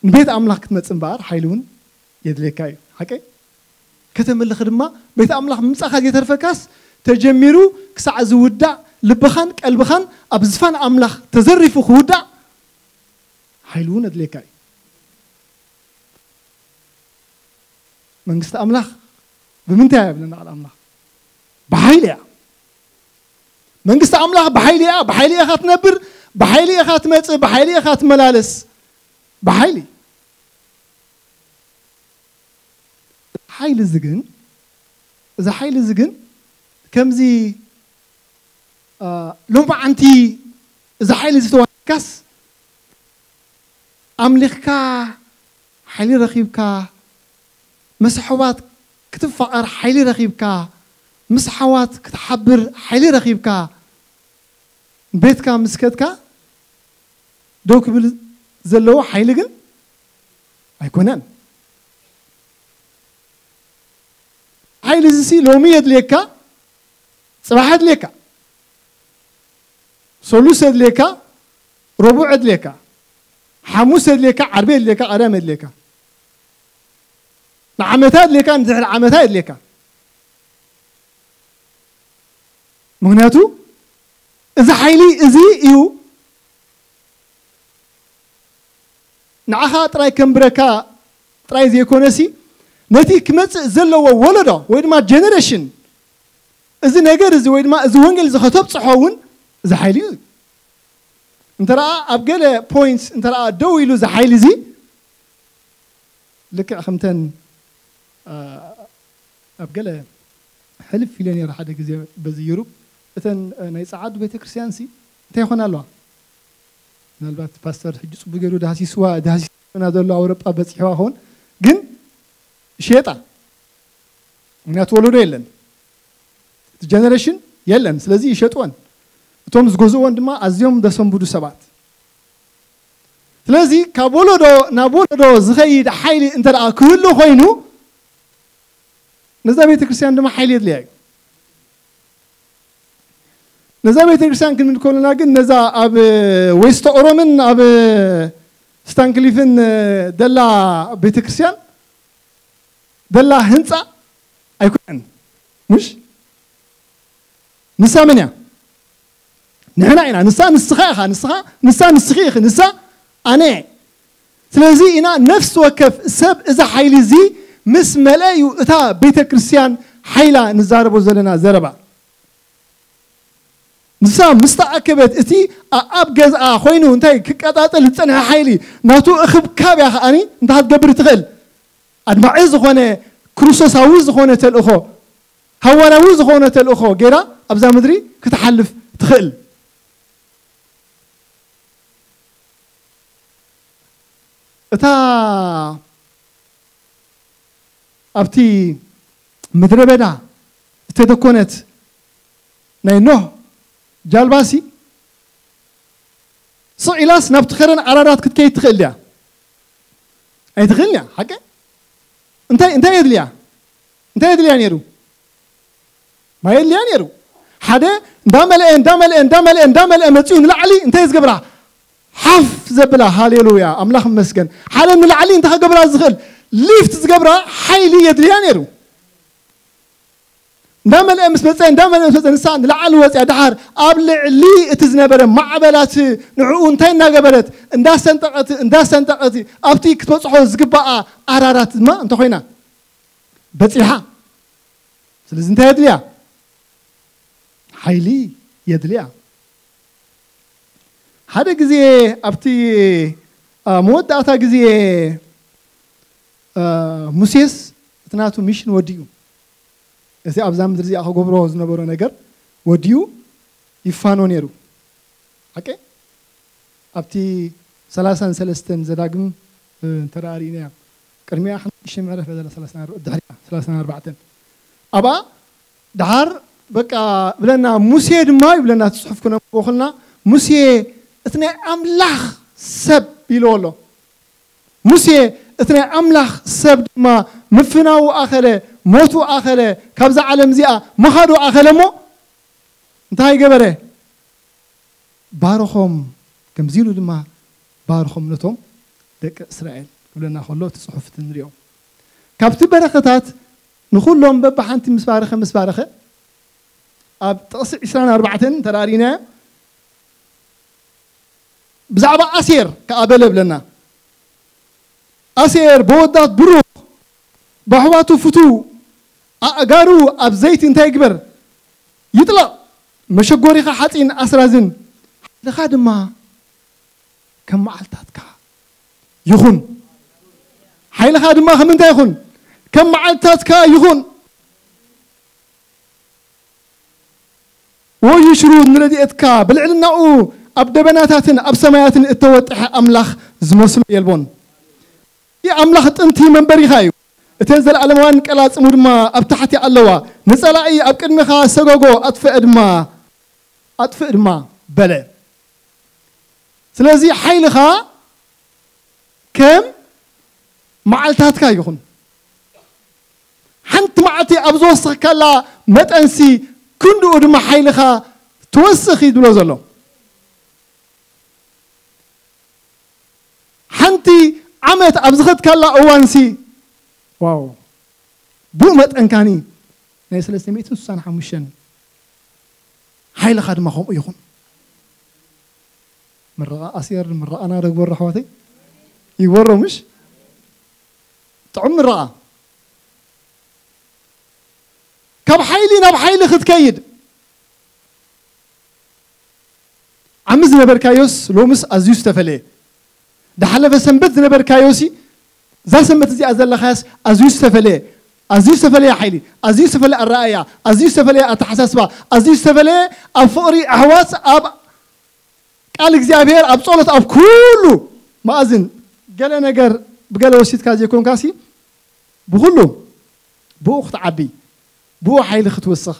ንቤት ኣምላኽ ክትመጽእ እምበኣር ሓይሊ እውን የድልየካ እዩ። ሓቀይ? ከተምልኽ ድማ ቤት ኣምላኽ ምምጻእካ ዘይተርፈካስ፣ ተጀሚሩ ክሳዕ ዝውዳእ፣ ልብኻን ቀልብኻን ኣብ ዝፋን ኣምላኽ ተዘሪፉ ክውዳእ ሓይሊ እውን የድልየካ እዩ። መንግስቲ ኣምላኽ ብምንታይ እያ ብለና ቃል ኣምላኽ? ብሓይሊ እያ። መንግስቲ ኣምላኽ ብሓይሊ እያ። ብሓይሊ ኢኻ ትነብር፣ ብሓይሊ ኢኻ ትመጽእ፣ ብሓይሊ ኢኻ ትመላለስ። ብሓይሊ። ሓይሊ እዚ ግን፣ እዚ ሓይሊ እዚ ግን ከምዚ፣ አ፣ ሎማዓንቲ እዚ ሓይሊ እዚ ተዋሂብካስ፣ ኣምሊኽካ ሓይሊ ረኺብካ፣ ምስ ኣሕዋት ክትፋቐር ሓይሊ ረኺብካ፣ ምስ ኣሕዋት ክትሓብር ሓይሊ ረኺብካ፣ ቤትካ ምስ ከድካ ደው ክብል ዘለዎ ሓይሊ ግን ኣይኮነን። ሓይሊ እዚ ሲ ሎሚ የድልየካ፣ ጽባሕ የድልየካ፣ ሰሉስ የድልየካ፣ ረቡዕ የድልየካ፣ ሓሙስ የድልየካ፣ ዓርቢ የድልየካ፣ ቀዳም የድልየካ፣ ንዓመታ የድልየካ፣ ንድሕሪ ዓመታ የድልየካ። ምኽንያቱ እዚ ሓይሊ እዚ እዩ ንዓኻ ጥራይ ከንብረካ ጥራይ ዘይኮነሲ፣ ነቲ ክመጽእ ዘለዎ ወለዶ ወይ ድማ ጀነሬሽን እዚ ነገር እዚ ወይ ድማ እዚ ወንጌል እዚ ከተብጽሖ እውን እዚ ሓይሊ እዩ። እንተ ደኣ ኣብ ገለ ፖይንትስ እንተ ደኣ ደው ኢሉ እዚ ሓይሊ እዚ፣ ልክዕ ከምተን፣ አ፣ ኣብ ገለ ሕልፍ ኢለ ነይረ ሓደ ግዜ በዚ ዩሩፕ፣ እተን፣ አ፣ ናይ ጸዓዱ ቤተክርስትያንሲ እንታይ ይኾና ኣለዋ? ምናልባት ፓስተር ሕጂ ጽቡቅ ገይሩ ዳህሲስዋ፣ ዳህሲስና ዘሎ ኣውሮጳ በጺሕዋ ኸውን፣ ግን ይሸጣ። ምክንያቱ ወለዶ የለን፣ እቲ ጀነሬሽን የለን። ስለዚ ይሸጥወን፣ እቶም ዝገዝእወን ድማ ኣዝዮም ዘሰንብዱ ሰባት። ስለዚ ካብ ወለዶ ናብ ወለዶ ዝኸይድ ሓይሊ እንተ ደኣ ክህሉ ኮይኑ፣ ነዛ ቤተ ክርስቲያን ድማ ሓይሊ የድልያ እዩ። ነዛ ቤተ ክርስቲያን ክንብል ከለና ግን፣ ነዛ ኣብ ዌስት ኦሮምን ኣብ ስታንክሊፍን ደላ ቤተ ክርስቲያን፣ ደላ ህንጻ ኣይኮነን። ምሽ? ንሳ መን እያ? ንሕና ኢና። ንሳ ንስኻ ኢኻ። ንስኻ፣ ንሳ ንስኺ ኢኺ። ንሳ ኣነ እየ። ስለዚ ኢና ነፍሲ ወከፍ ሰብ እዛ ሓይሊ እዚ ምስ መልአ እዩ እታ ቤተ ክርስቲያን ሓይላ ንዛረቦ ዘለና ዘረባ። ንሳ ምስ ተኣከበት፣ እቲ ኣኣብ ገዝኣ ኮይኑ እንታይ ክቀጻጸል ዝጸንሐ ሓይሊ፣ ናቱ እኽብካብ እያ ከኣኒ እንታይ ክትገብር ትኽእል? ኣድማዒ ዝኾነ፣ ክርስቶሳዊ ዝኾነ ተልእኾ፣ ሃዋርያዊ ዝኾነ ተልእኾ ገይራ ኣብዛ ምድሪ ክትሓልፍ ትኽእል። እታ ኣብቲ ምድረ በዳ እተደኮነት ናይ ኖህ ጃልባሲ ስቕ ኢላስ ናብቲ ከረን ኣራራት ክትከይድ ትኽእል ድያ? ኣይትኽእልን እያ። ሓቂ? እንታይ እንታይ የድልያ? እንታይ የድልያ ነይሩ? ማይ የድልያ ነይሩ። ሓደ እንዳመልአ እንዳመልአ እንዳመልአ እንዳመልአ መፂኡ ንላዕሊ እንታይ ዝገብራ? ሓፍ ዘብላ። ሃሌሉያ፣ ኣምላኽ ይመስገን። ሓደ ንላዕሊ እንተ ከገብራ ዝኽእል ሊፍት ዝገብራ ሓይሊ የድልያ ነይሩ። እንዳመልአ ምስ መፀ እንዳመልአ ምስ መፀ ንሳ ንላዕሊ ወፅያ። ድሓር ኣብ ልዕሊ እቲ ዝነበረ ማዕበላት ንዕኡ እንታይ እናገበረት እንዳሰንጠቐት እንዳሰንጠቐት ኣብቲ ክትበፅሖ ዝግባኣ ኣራራት ድማ እንተኾይና በፂሓ። ስለዚ እንታይ የድልያ? ሓይሊ የድልያ። ሓደ ግዜ ኣብቲ አ፣ መወዳእታ ግዜ አ፣ ሙሴስ እቲ ናቱ ሚሽን ወዲኡ፣ እቲ ኣብዛ ምድሪ እዚኣ ክገብሮ ዝነበሮ ነገር ወዲኡ ይፋኖ ነይሩ። ሓቂ ኣብቲ ሰላሳን ሰለስተን ዘዳግም እ፣ እንተ ደኣ ርኢናያ ቅድሚኣ ሓሙሽተ ምዕራፍ እያ ዘላ፣ ሰላሳን ኣርባዕተን ድሕሪኣ ሰላሳን ኣርባዕተን። ኣብኣ ደሓር በቃ ብለና፣ ሙሴ ድማ ይብለና እቲ ጽሑፍ ክነንብቦ ከለና፣ ሙሴ እቲ ናይ ኣምላኽ ሰብ ኢልዎ ኣሎ። ሙሴ እቲ ናይ ኣምላኽ ሰብ ድማ ምፍናዉ ኣኸለ፣ ሞቱ ኣኸለ፣ ካብዛ ዓለም እዚኣ ምኻዱ ኣኸለ እሞ እንታይ ገበረ? ባርኾም፣ ከምዚ ኢሉ ድማ ባርኾም ነቶም ደቂ እስራኤል ክብለና ከሎ እቲ ጽሑፍ እቲ ንሪኦ። ካብቲ በረኸታት ንኹሎም በብሓንቲ ምስ ባረኸ፣ ምስ ባረኸ፣ ኣብ ጥቕሲ ዕስራን ኣርባዕተን እንተ ደኣ ርኢናዮ፣ ብዛዕባ ኣሴር ከኣ በለ ብለና። ኣሴር ብወዳት ብሩኽ፣ ብኣሕዋቱ ፍቱው፣ ኣእጋሩ ኣብ ዘይቲ እንታይ ይግበር? ይጥለቕ። መሸጎሪኻ ሓጺን ኣስራዝን፣ ሓይልኻ ድማ ከም መዓልታትካ ይኹን። ሓይልኻ ድማ ከም እንታይ ይኹን? ከም መዓልታትካ ይኹን። ወዮ ሽሩ ንረድኤትካ፣ ብልዕልናኡ ኣብ ደበናታትን ኣብ ሰማያትን እተወጥሐ ኣምላኽ ዝመስሎ የልቦን። እቲ ኣምላኽ ጥንቲ መንበሪኻ እዩ። እተን ዘለኣለማውያን ቀላጽሙ ድማ ኣብ ታሕቲ ኣለዋ። ንጸላኢ ኣብ ቅድሜኻ ሰጎጎ፣ ኣጥፍአ ድማ፣ ኣጥፍእ ድማ በለ። ስለዚ ሓይልኻ ከም መዓልታትካ ይኹን። ሓንቲ መዓልቲ ኣብ ዝወሰኽካላ መጠንሲ ክንድኡ ድማ ሓይልኻ ትወስኽ እዩ ዝብሎ ዘሎ። ሓንቲ ዓመት ኣብ ዝኸድካላ እዋንሲ፣ ዋው፣ ብኡ መጠንካኒ ናይ ሰለስተ ሚእትን ስሳን ሓሙሽተን ሓይልኻ ድማ ከምኡ ይኹን። ምርቓ ኣስየር ምርቓና ዶ ግበሮ ኣሕዋተይ? ይግበሮ ምሽ? ጥዑም ምርቓ። ካብ ሓይሊ ናብ ሓይሊ ክትከይድ፣ ዓሚ ዝነበርካዮስ ሎምስ ኣዝዩ ዝተፈለየ። ዝሓለፈ ሰንበት ዝነበርካዮሲ እዛ ሰንበት እዚኣ ዘለኻያስ ኣዝዩ ዝተፈለየ። ኣዝዩ ዝተፈለየ ሓይሊ፣ ኣዝዩ ዝተፈለየ ኣረኣእያ፣ ኣዝዩ ዝተፈለየ ኣተሓሳስባ፣ ኣዝዩ ዝተፈለየ ኣብ ፍቕሪ ኣሕዋት፣ ኣብ ቃል እግዚኣብሔር፣ ኣብ ጸሎት፣ ኣብ ኩሉ መኣዝን። ገለ ነገር ብገለ ወሲድካ ዘይኮንካሲ ብኹሉ ብኡ ክትዓቢ፣ ብኡ ሓይሊ ክትውስኽ።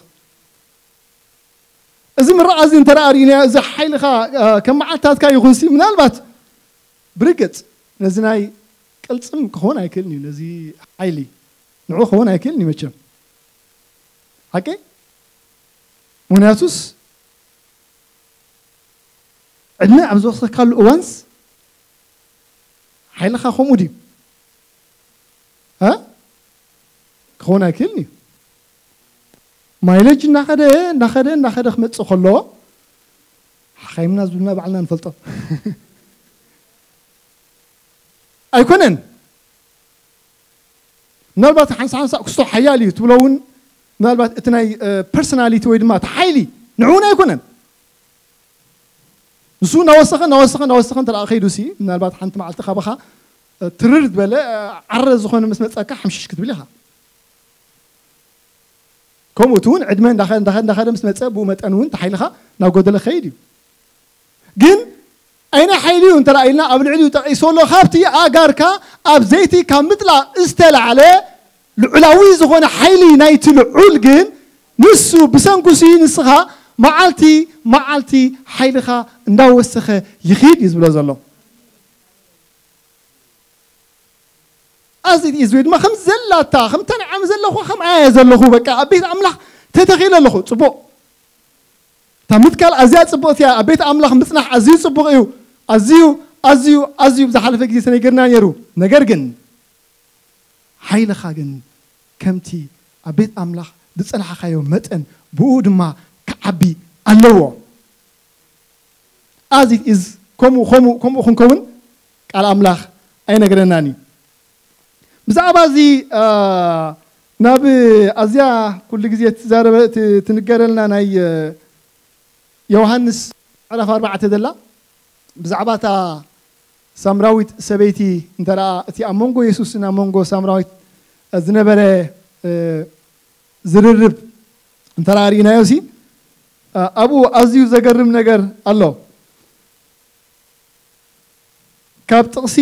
እዚ ምርቓ እዚ እንተ ደኣ ርኢናዮ፣ እዚ ሓይልኻ፣ እ፣ ከም መዓልታትካ ይኹንሲ፣ ምናልባት ብርግጽ ነዚ ናይ ቅልጽም ክኸውን ኣይክእልን እዩ፣ ነዚ ሓይሊ ንዑ ክኸውን ኣይክእልን እዩ መቸም። ሓቂ? ምኽንያቱስ ዕድመ ኣብ ዝወሰኽካሉ እዋንስ ሓይልኻ ከምኡ ድዩ? እ? ክኸውን ኣይክእልን እዩ። ማይለጅ እናኸደ፣ እናኸደ፣ እናኸደ ክመጽእ ከሎ፣ ሓኻይምና ዝብልና ባዕልና ንፈልጦ። ኣይኮነን። ምናልባት ሓንሳ ሓንሳ ክስቶ ሓያል እዩ ትብሎ እውን፣ ምናልባት እቲ ናይ፣ እ፣ ፐርሶናሊቲ ወይ ድማ እቲ ሓይሊ ንዕኡ እውን ኣይኮነን። ንሱ እናወሰኸ፣ እናወሰኸ፣ እናወሰኸ እንተ ደኣ ከይዱሲ፣ ምናልባት ሓንቲ መዓልቲ ካባኻ፣ እ፣ ትርር ዝበለ፣ እ፣ ዓረ ዝኾነ ምስ መጸካ፣ ሕምሽሽ ክትብል ኢኻ። ከምኡ እቲ እውን ዕድመ እንዳኸ- እንዳኸ- እንዳኸደ ምስ መፀ ብኡ መጠን እውን ተሓይልኻ ናብ ጎደለ ኸይድ እዩ። ግን ኣይነ ሓይሊ እዩ እንተ ኢልና ኣብ ልዕሊኡ ጠቂሶ ኣሎ። ካብቲ ኣእጋርካ ኣብ ዘይቲ ካብ ምጥላቕ ዝተላዕለ ልዑላዊ ዝኾነ ሓይሊ ናይቲ ልዑል ግን ንሱ ብሰንኩሲ ንስኻ መዓልቲ መዓልቲ ሓይልኻ እንዳወሰኸ ይኺድ እዩ ዝብሎ ዘሎ። ኣዚ ኢዝ ወይ ድማ ከም ዘላታ ከም ተንዓም ዘለኹ ከም ኣየ ዘለኹ በቃ ኣብ ቤት ኣምላኽ ተተኺለ ኣለኹ። ጽቡቕ፣ እታ ምትካል ኣዝያ ጽቡቕቲ እያ። ኣብ ቤት ኣምላኽ ምጽናሕ ኣዝዩ ጽቡቕ እዩ። ኣዝዩ ኣዝዩ ኣዝዩ ብዝሓለፈ ግዜ ተነገርና ነይሩ። ነገር ግን ሓይልኻ ግን ከምቲ ኣብ ቤት ኣምላኽ ዝጸናሕካዮ መጠን ብኡ ድማ ክዓቢ ኣለዎ። ኣዚ ኢዝ ከምኡ ከምኡ ከምኡ ክንከውን ቃል ኣምላኽ ኣይነግረናን እዩ። ብዛዕባ እዚ ናብ ኣዝያ ኩሉ ግዜ ትዛረበ ትንገረልና ናይ ዮሃንስ ዕራፍ ኣርባዕተ ዘላ ብዛዕባ እታ ሳምራዊት ሰበይቲ እንተ ደኣ እቲ ኣብ መንጎ የሱስን ኣብ መንጎ ሳምራዊት ዝነበረ ዝርርብ እንተ ደኣ ርኢናዮ ሲ ኣብኡ ኣዝዩ ዘገርም ነገር ኣሎ። ካብ ጥቕሲ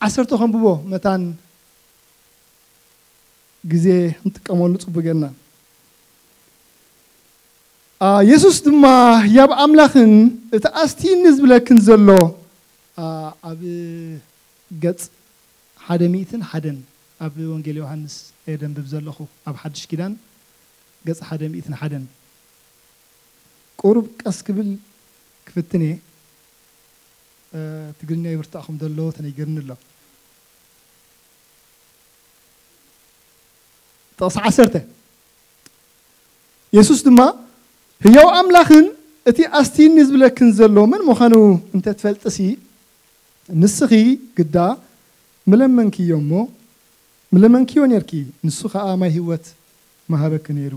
ዓሰርተ ከንብቦ መታን ግዜ ክንጥቀመሉ ጽቡቅ ጌርና። የሱስ ድማ ያብ ኣምላኽን እቲ ኣስቲኒ ዝብለክን ዘሎ ኣብ ገጽ ሓደ ሚእትን ሓደን ኣብ ወንጌል ዮሃንስ እየ ደንብብ ዘለኹ ኣብ ሓድሽ ኪዳን ገጽ ሓደ ሚእትን ሓደን ቁሩብ ቀስ ክብል ክፍትን እየ። ትግርኛ ይብርታዕኹም ዘሎ ተነጊርኒ ኣሎ። ጥቕሲ ዓሰርተ የሱስ ድማ ህያው ኣምላኽን እቲ ኣስቲኒ ዝብለክን ዘሎ መን ምዃኑ እንተ ትፈልጥሲ ንስኺ ግዳ ምለመንክዮ እሞ ምለመንክዮ ኔርኪ ንሱ ኸኣ ማይ ህይወት ምሃበኪ ነይሩ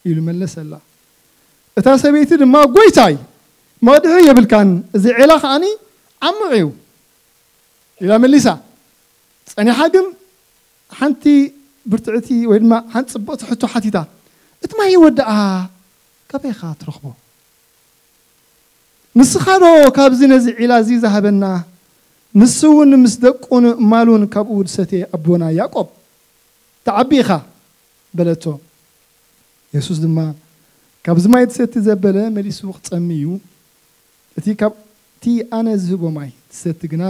ኢሉ መለሰላ። እታ ሰበይቲ ድማ ጐይታይ መቕድሒ የብልካን እዚ ዒላ ኸኣኒ ዓሚቕ እዩ ኢላ መሊሳ። ጸኒሓ ግን ሓንቲ ብርትዕቲ ወይ ድማ ሓንቲ ጽብቕቲ ሕቶ ሓቲታ፣ እቲ ማይ ህይወት ደኣ ካበይ ኢኻ ትረኽቦ? ንስኻ ዶ ካብዚ ነዚ ዒላ እዚ ዝሃበና? ንሱ እውን ምስ ደቁን ማሉን ካብኡ ዝሰትየ ኣቦና ያዕቆብ ትዓቢ ኢኻ በለቶ። የሱስ ድማ ካብዚ ማይ ትሰቲ ዘበለ መሊሱ ክጸሚ እዩ። እቲ ካብቲ ኣነ ዝህቦ ማይ ትሰቲ ግና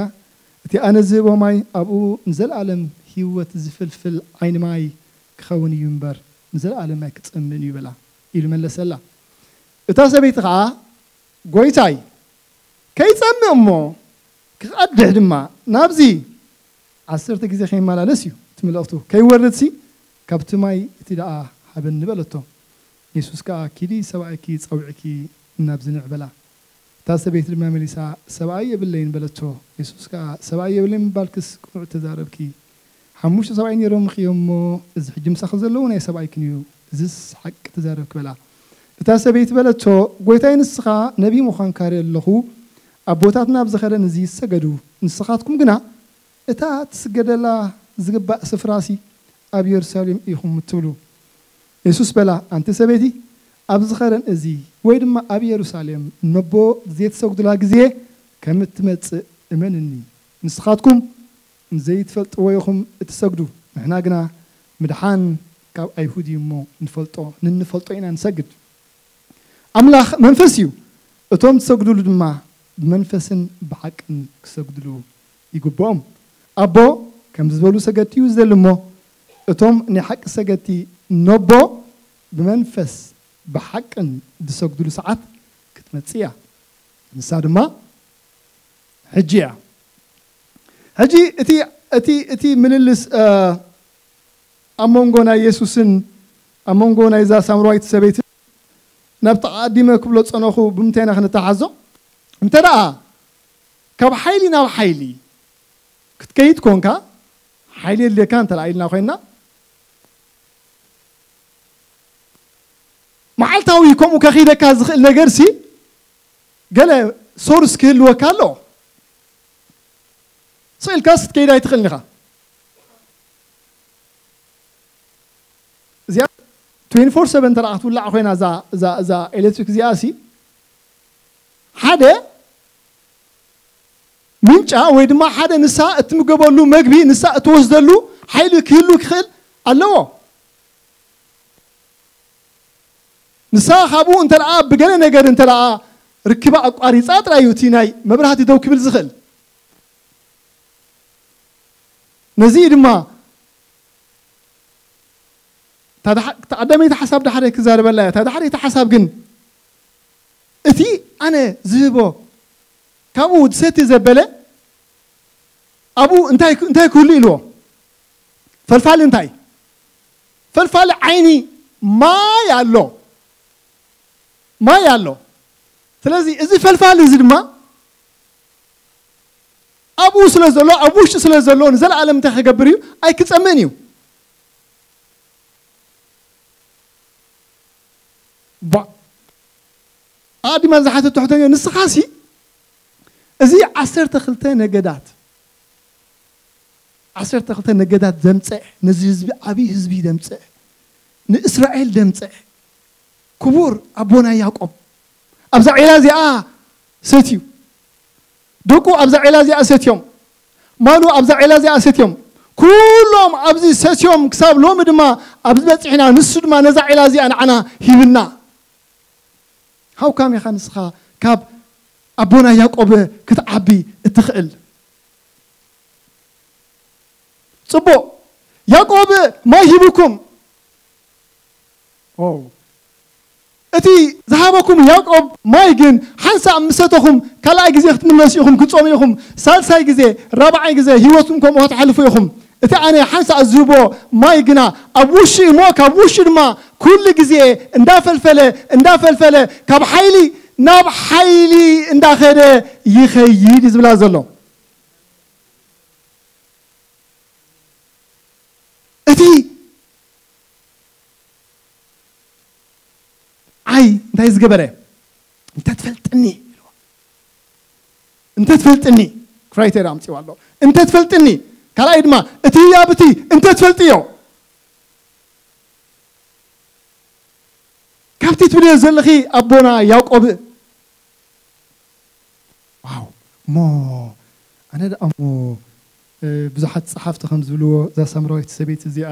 እቲ ኣነ ዝህቦ ማይ ኣብኡ ንዘለኣለም ህይወት ዝፍልፍል ዓይኒ ማይ ክኸውን እዩ እምበር ንዘለኣለም ኣይክጸምእን እዩ በላ ኢሉ መለሰላ። እታ ሰበይቲ ኸዓ ጐይታይ ከይጸምእ እሞ ክቐድሕ ድማ ናብዚ ዓሰርተ ግዜ ከይመላለስ እዩ እቲ መልእኽቱ። ከይወርድሲ ካብቲ ማይ እቲ ደኣ ሃበኒ በለቶ። የሱስ ከኣ ኪዲ ሰብኣይኪ ጸዊዕኪ ናብዚ ንዕ በላ። እታ ሰበይቲ ድማ መሊሳ ሰብኣይ የብለይን በለቶ። የሱስ ከኣ ሰብኣይ የብለይን ምባልክስ ቅኑዕ ተዛረብኪ። ሓሙሽተ ሰብኣይ ነይሮምኺ እዮም እሞ፣ እዚ ሕጂ ምሳኺ ዘለዉ ናይ ሰብኣይክን እዩ። እዝስ ሓቂ ተዛረብኪ በላ። እታ ሰበይቲ በለቶ፣ ጐይታይ ንስኻ ነቢይ ምዃንካ ርኢ ኣለኹ። ኣቦታትና ኣብ ዝኸደን እዚ ይሰገዱ፣ ንስኻትኩም ግና እታ ትስገደላ ዝግባእ ስፍራሲ ኣብ የሩሳሌም ኢኹም እትብሉ። የሱስ በላ፣ ኣንቲ ሰበይቲ፣ ኣብዚ ኸረን እዚ ወይ ድማ ኣብ የሩሳሌም ነቦ ዘይትሰግዱላ ግዜ ከም እትመጽእ እመንኒ። ንስኻትኩም ንዘይትፈልጥዎ ኢኹም እትሰግዱ፣ ንሕና ግና ምድሓን ካብ ኣይሁድ እዩ እሞ ንፈልጦ ንንፈልጦ ኢና ንሰግድ። ኣምላኽ መንፈስ እዩ፣ እቶም ዝሰግዱሉ ድማ ብመንፈስን ብሓቅን ክሰግዱሉ ይግብኦም። ኣቦ ከም ዝበሉ ሰገድቲ እዩ ዝደሊ እሞ እቶም ናይ ሓቂ ሰገድቲ ነቦ ብመንፈስ ብሓቅን ዝሰግዱሉ ሰዓት ክትመጽእ እያ። ንሳ ድማ ሕጂ እያ። ሕጂ እቲ እቲ እቲ ምልልስ ኣብ መንጎ ናይ የሱስን ኣብ መንጎ ናይዛ ሳምራዊት ሰበይትን ናብቲ ኣቐዲመ ክብሎ ዝጸነኹ ብምንታይ ኢና ክንተሓዞ? እንተ ደኣ ካብ ሓይሊ ናብ ሓይሊ ክትከይድ ኮንካ ሓይሊ የድልየካ እንተ ኢልና ኮይና መዓልታዊ ከምኡ ከኺደካ ዝኽእል ነገር ሲ ገለ ሶርስ ክህልወካ ኣሎ። ስኢልካስ ክትከይድ ኣይትኽእልን ኢኻ። ትዌንቲ ፎር ሰቨን እንተ ደኣ ክትውላዕ ኮይና እዛ፣ እዛ፣ እዛ ኤሌክትሪክ እዚኣ ሲ፣ ሓደ ምንጫ ወይ ድማ ሓደ ንሳ እትምገበሉ መግቢ፣ ንሳ እትወስደሉ ሓይሊ ክህሉ ክኽእል ኣለዎ። ንሳ ካብኡ እንተ ደኣ ብገለ ነገር እንተ ደኣ ርክባ ኣቋሪጻ ጥራይ እዩ እቲ ናይ መብራህቲ ደው ክብል ዝኽእል። ነዚ እዩ ድማ እታ ደሓ-፣ እታ ቀዳመይቲ ሓሳብ ዳሕረይ ክዛረበላ እያ። እታ ዳሕረይቲ ሓሳብ ግን እቲ ኣነ ዝህቦ ካብኡ ዝሰቲ ዘበለ ኣብኡ እንታይ ክ-፣ እንታይ ክህሉ ኢልዎ? ፈልፋሊ እንታይ? ፈልፋሊ ዓይኒ ማይ ኣሎ። ማይ ኣሎ። ስለዚ እዚ ፈልፋሊ እዚ ድማ ኣብኡ ስለ ዘሎ፣ ኣብ ውሽጢ ስለ ዘሎ ንዘለኣለም እንታይ ክገብር እዩ? ኣይክጸምእን እዩ። ቧ-፣ ኣዲማ ዝሓተት ትሕተኛ ንስኻሲ እዚ ዓሰርተ ክልተ ነገዳት፣ ዓሰርተ ክልተ ነገዳት ዘምጽእ፣ ነዚ ህዝቢ፣ ዓብዪ ህዝቢ ዘምጽእ፣ ንእስራኤል ዘምጽእ፣ ክቡር ኣቦና ያዕቆብ ኣብዛ ዒላ እዚኣ ሰትዩ፣ ደቁ ኣብዛ ዒላ እዚኣ ሰትዮም፣ ማሉ ኣብዛ ዒላ እዚኣ ሰትዮም፣ ኩሎም ኣብዚ ሰትዮም ክሳብ ሎሚ ድማ ኣብዚ በጺሕና፣ ንሱ ድማ ነዛ ዒላ እዚኣ ንዓና ሂብና። ሃው ካም ኢኻ ንስኻ ካብ ኣቦና ያዕቆብ ክትዓቢ እትኽእል? ጽቡቕ፣ ያዕቆብ ማይ ሂብኩም። ኦ፣ እቲ ዝሃበኩም ያዕቆብ ማይ ግን ሓንሳእ ምስ ሰተኹም፣ ካልኣይ ግዜ ክትምለሱ ኢኹም፣ ክትጾሙ ኢኹም፣ ሳልሳይ ግዜ፣ ራብዓይ ግዜ ህይወትኩም ከምኡ ከተሕልፉ ኢኹም። እቲ ኣነ ሓንሳእ ዝህቦ ማይ ግና ኣብ ውሽጢ እሞ ካብ ውሽጢ ድማ ኩሉ ግዜ እንዳፈልፈለ፣ እንዳፈልፈለ ካብ ሓይሊ ናብ ሓይሊ እንዳኸደ ይኸይድ እዩ ዝብላ ዘሎ። እቲ ዓይ እንታይ ዝገበረ? "እንተትፈልጥኒ" ኢልዎ። "እንተትፈልጥኒ" ክራይቴርያ ኣምጺዋ ኣሎ። "እንተትፈልጥኒ"፣ ካልኣይ ድማ እቲ ህያብ እቲ "እንተትፈልጥዮ" ካብቲ ትብልዮ ዘለኺ ኣቦና ያዕቆብ። ዋው፣ እሞ ኣነ ደኣ እሞ፣ እ፣ ብዙሓት ጸሓፍቲ ከም ዝብልዎ፣ እዛ ሳምራዊት ሰበይቲ እዚኣ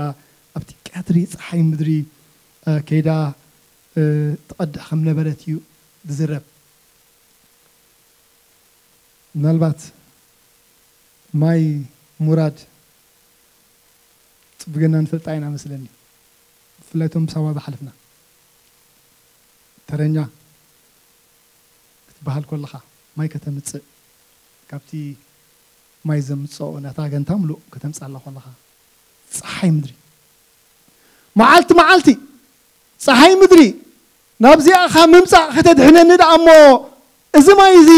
ኣብቲ ቀትሪ ጸሓይ ምድሪ፣ እ፣ ከይዳ፣ እ፣ ትቐድሕ ከም ነበረት እዩ ዝዝረብ። ምናልባት ማይ ሙራድ ጽቡቕ ጌርና ንፈልጣ ኢና መስለኒ። ብፍላይ እቶም ብሳዋ ዝሓለፍና። ተረኛ ክትበሃል ከለኻ፣ ማይ ከተምጽእ፣ ካብቲ ማይ ዘምጽኦ ናታ ገንታ ምሉእ ከተምጽኣላ ከለኻ፣ ጸሓይ ምድሪ፣ መዓልቲ መዓልቲ ጸሓይ ምድሪ ናብዚኣ ካብ ምምጻእ ከተድሕነኒ ደኣ እሞ፣ እዚ ማይ እዚ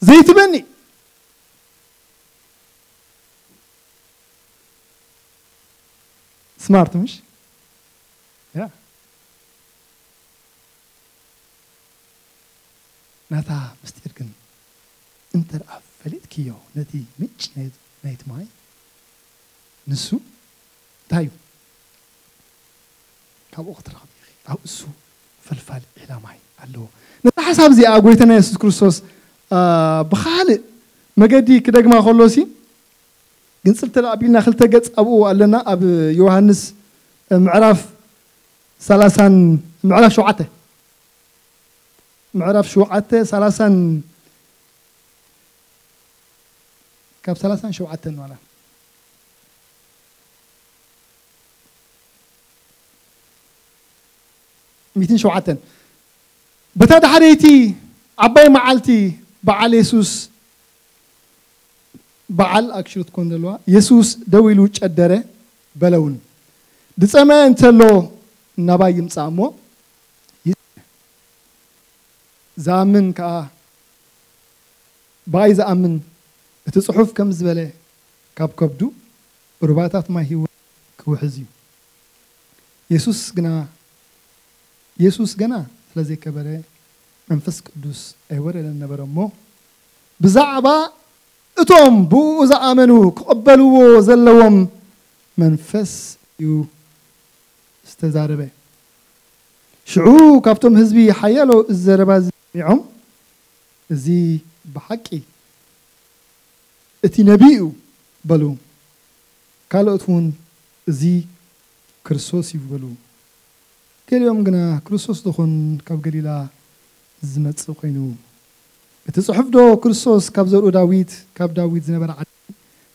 ዘይትበኒ። ስማርት ምሽ? ያ። ናታ ምስጢር ግን እንተ ደኣ ፈሊጥክዮ፣ ነቲ ምንጭ ናይ-፣ ናይቲ ማይ፣ ንሱ እንታይ እዩ? ካብኡ ክትረኽቢ ኢኺ። ኣብ እሱ ፈልፋሊ ዒላ ማይ ኣለዎ። ነዛ ሓሳብ እዚኣ ጎይታና የሱስ ክርስቶስ፣ አ፣ ብኻልእ መገዲ ክደግማ ከሎሲ፣ ግንጽል ተደኣ ኣቢልና ክልተ ገጽ ኣብኡ ኣለና። ኣብ ዮሃንስ ምዕራፍ ሰላሳን፣ ምዕራፍ ሸውዓተ፣ ምዕራፍ ሸውዓተ፣ ሰላሳን፣ ካብ ሰላሳን ሸውዓተን ዋላ ሚእትን ሸውዓተን። በታ ዳሕረይቲ ዓባይ መዓልቲ በዓል የሱስ፣ በዓል ኣክሽሪ ትኮን ዘለዋ፣ የሱስ ደው ኢሉ ጨደረ፣ በለ እውን፣ "ዝጸመ እንተሎ ናባይ ይምጻእ እሞ ይጽመ። ዝኣምን ከኣ ብኣይ ዝኣምን፣ እቲ ጽሑፍ ከም ዝበለ፣ ካብ ከብዱ ሩባታት ማይ ህይወት ክውሕዝ እዩ።" የሱስ ግና፣ የሱስ ገና ስለ ዘይከበረ፣ መንፈስ ቅዱስ ኣይወረደን ነበረ እሞ፣ ብዛዕባ እቶም ብእኡ ዝኣመኑ ክቕበልዎ ዘለዎም መንፈስ እዩ ዝተዛረበ። ሽዑ ካብቶም ህዝቢ ሓያሎ እዚ ዘረባ እዚ ሰሚዖም፣ "እዚ ብሓቂ እቲ ነቢይ እዩ" በሉ። ካልኦት እውን፣ "እዚ ክርስቶስ እዩ" በሉ። ገሊኦም ግና፣ "ክርስቶስ ዝኾን ካብ ገሊላ ዝመጽእ ኮይኑ፣ እቲ ጽሑፍ ዶ ክርስቶስ ካብ ዘርኡ ዳዊት፣ ካብ ዳዊት ዝነበረ ዓዲ፣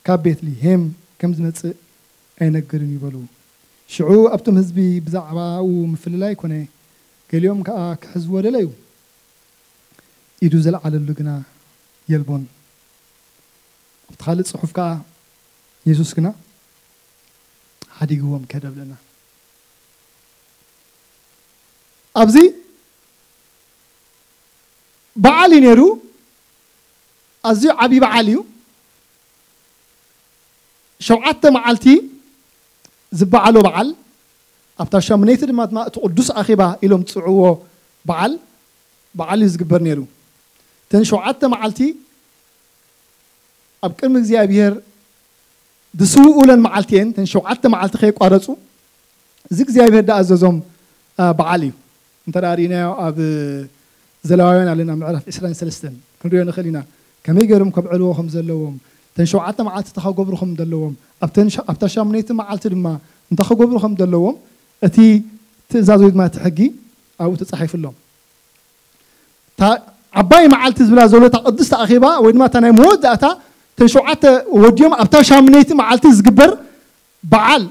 ካብ ቤትልሄም ከም ዝመጽእ ኣይነግርን እዩ?" በሉ። ሽዑ ኣብቶም ህዝቢ ብዛዕባኡ ምፍልላይ ኮነ፣ ገሊኦም ከኣ ክሕዝዎ ደለዩ። ኢዱ ዘልዓለሉ ግና የልቦን። ኣብቲ ካልእ ጽሑፍ ከኣ፣ የሱስ ግና ሓዲግዎም ከደ ብለና። ኣብዚ በዓል እዩ ነይሩ፣ ኣዝዩ ዓብዪ በዓል እዩ። ሸውዓተ መዓልቲ ዝበዓሎ በዓል፣ ኣብታ ሻምነይቲ ድማ፣ ድማ እቲ ቅዱስ ኣኼባ ኢሎም ዝጽውዕዎ በዓል፣ በዓል እዩ ዝግበር ነይሩ። እተን ሸውዓተ መዓልቲ ኣብ ቅድሚ እግዚኣብሔር ዝስውኡለን መዓልቲ እየን። እተን ሸውዓተ መዓልቲ ከየቋረጹ፣ እዚ እግዚኣብሔር ዝኣዘዞም፣ አ፣ በዓል እዩ። እንተ ደኣ ርኢናዮ ኣብ ዘሌዋውያን ኣለና ምዕራፍ ዕስራን ሰለስተን ክንሪኦ ንኽእል ኢና። ከመይ ገይሮም ከብዕልዎ ከም ዘለዎም፣ እተን ሸውዓተ መዓልቲ እንታይ ከገብሩ ከም ዘለዎም፣ ኣብተን ሸ-፣ ኣብታ ሻምነይቲ መዓልቲ ድማ እንታይ ከገብሩ ከም ዘለዎም፣ እቲ ትእዛዝ ወይ ድማ እቲ ሕጊ ኣብኡ ተጻሒፉ ኣሎ። እታ ዓባይ መዓልቲ ዝብላ ዘሎ እታ ቅድስቲ ኣኼባ ወይ ድማ እታ ናይ መወዳእታ፣ እተን ሸውዓተ ወዲኦም ኣብታ ሻምነይቲ መዓልቲ ዝግበር በዓል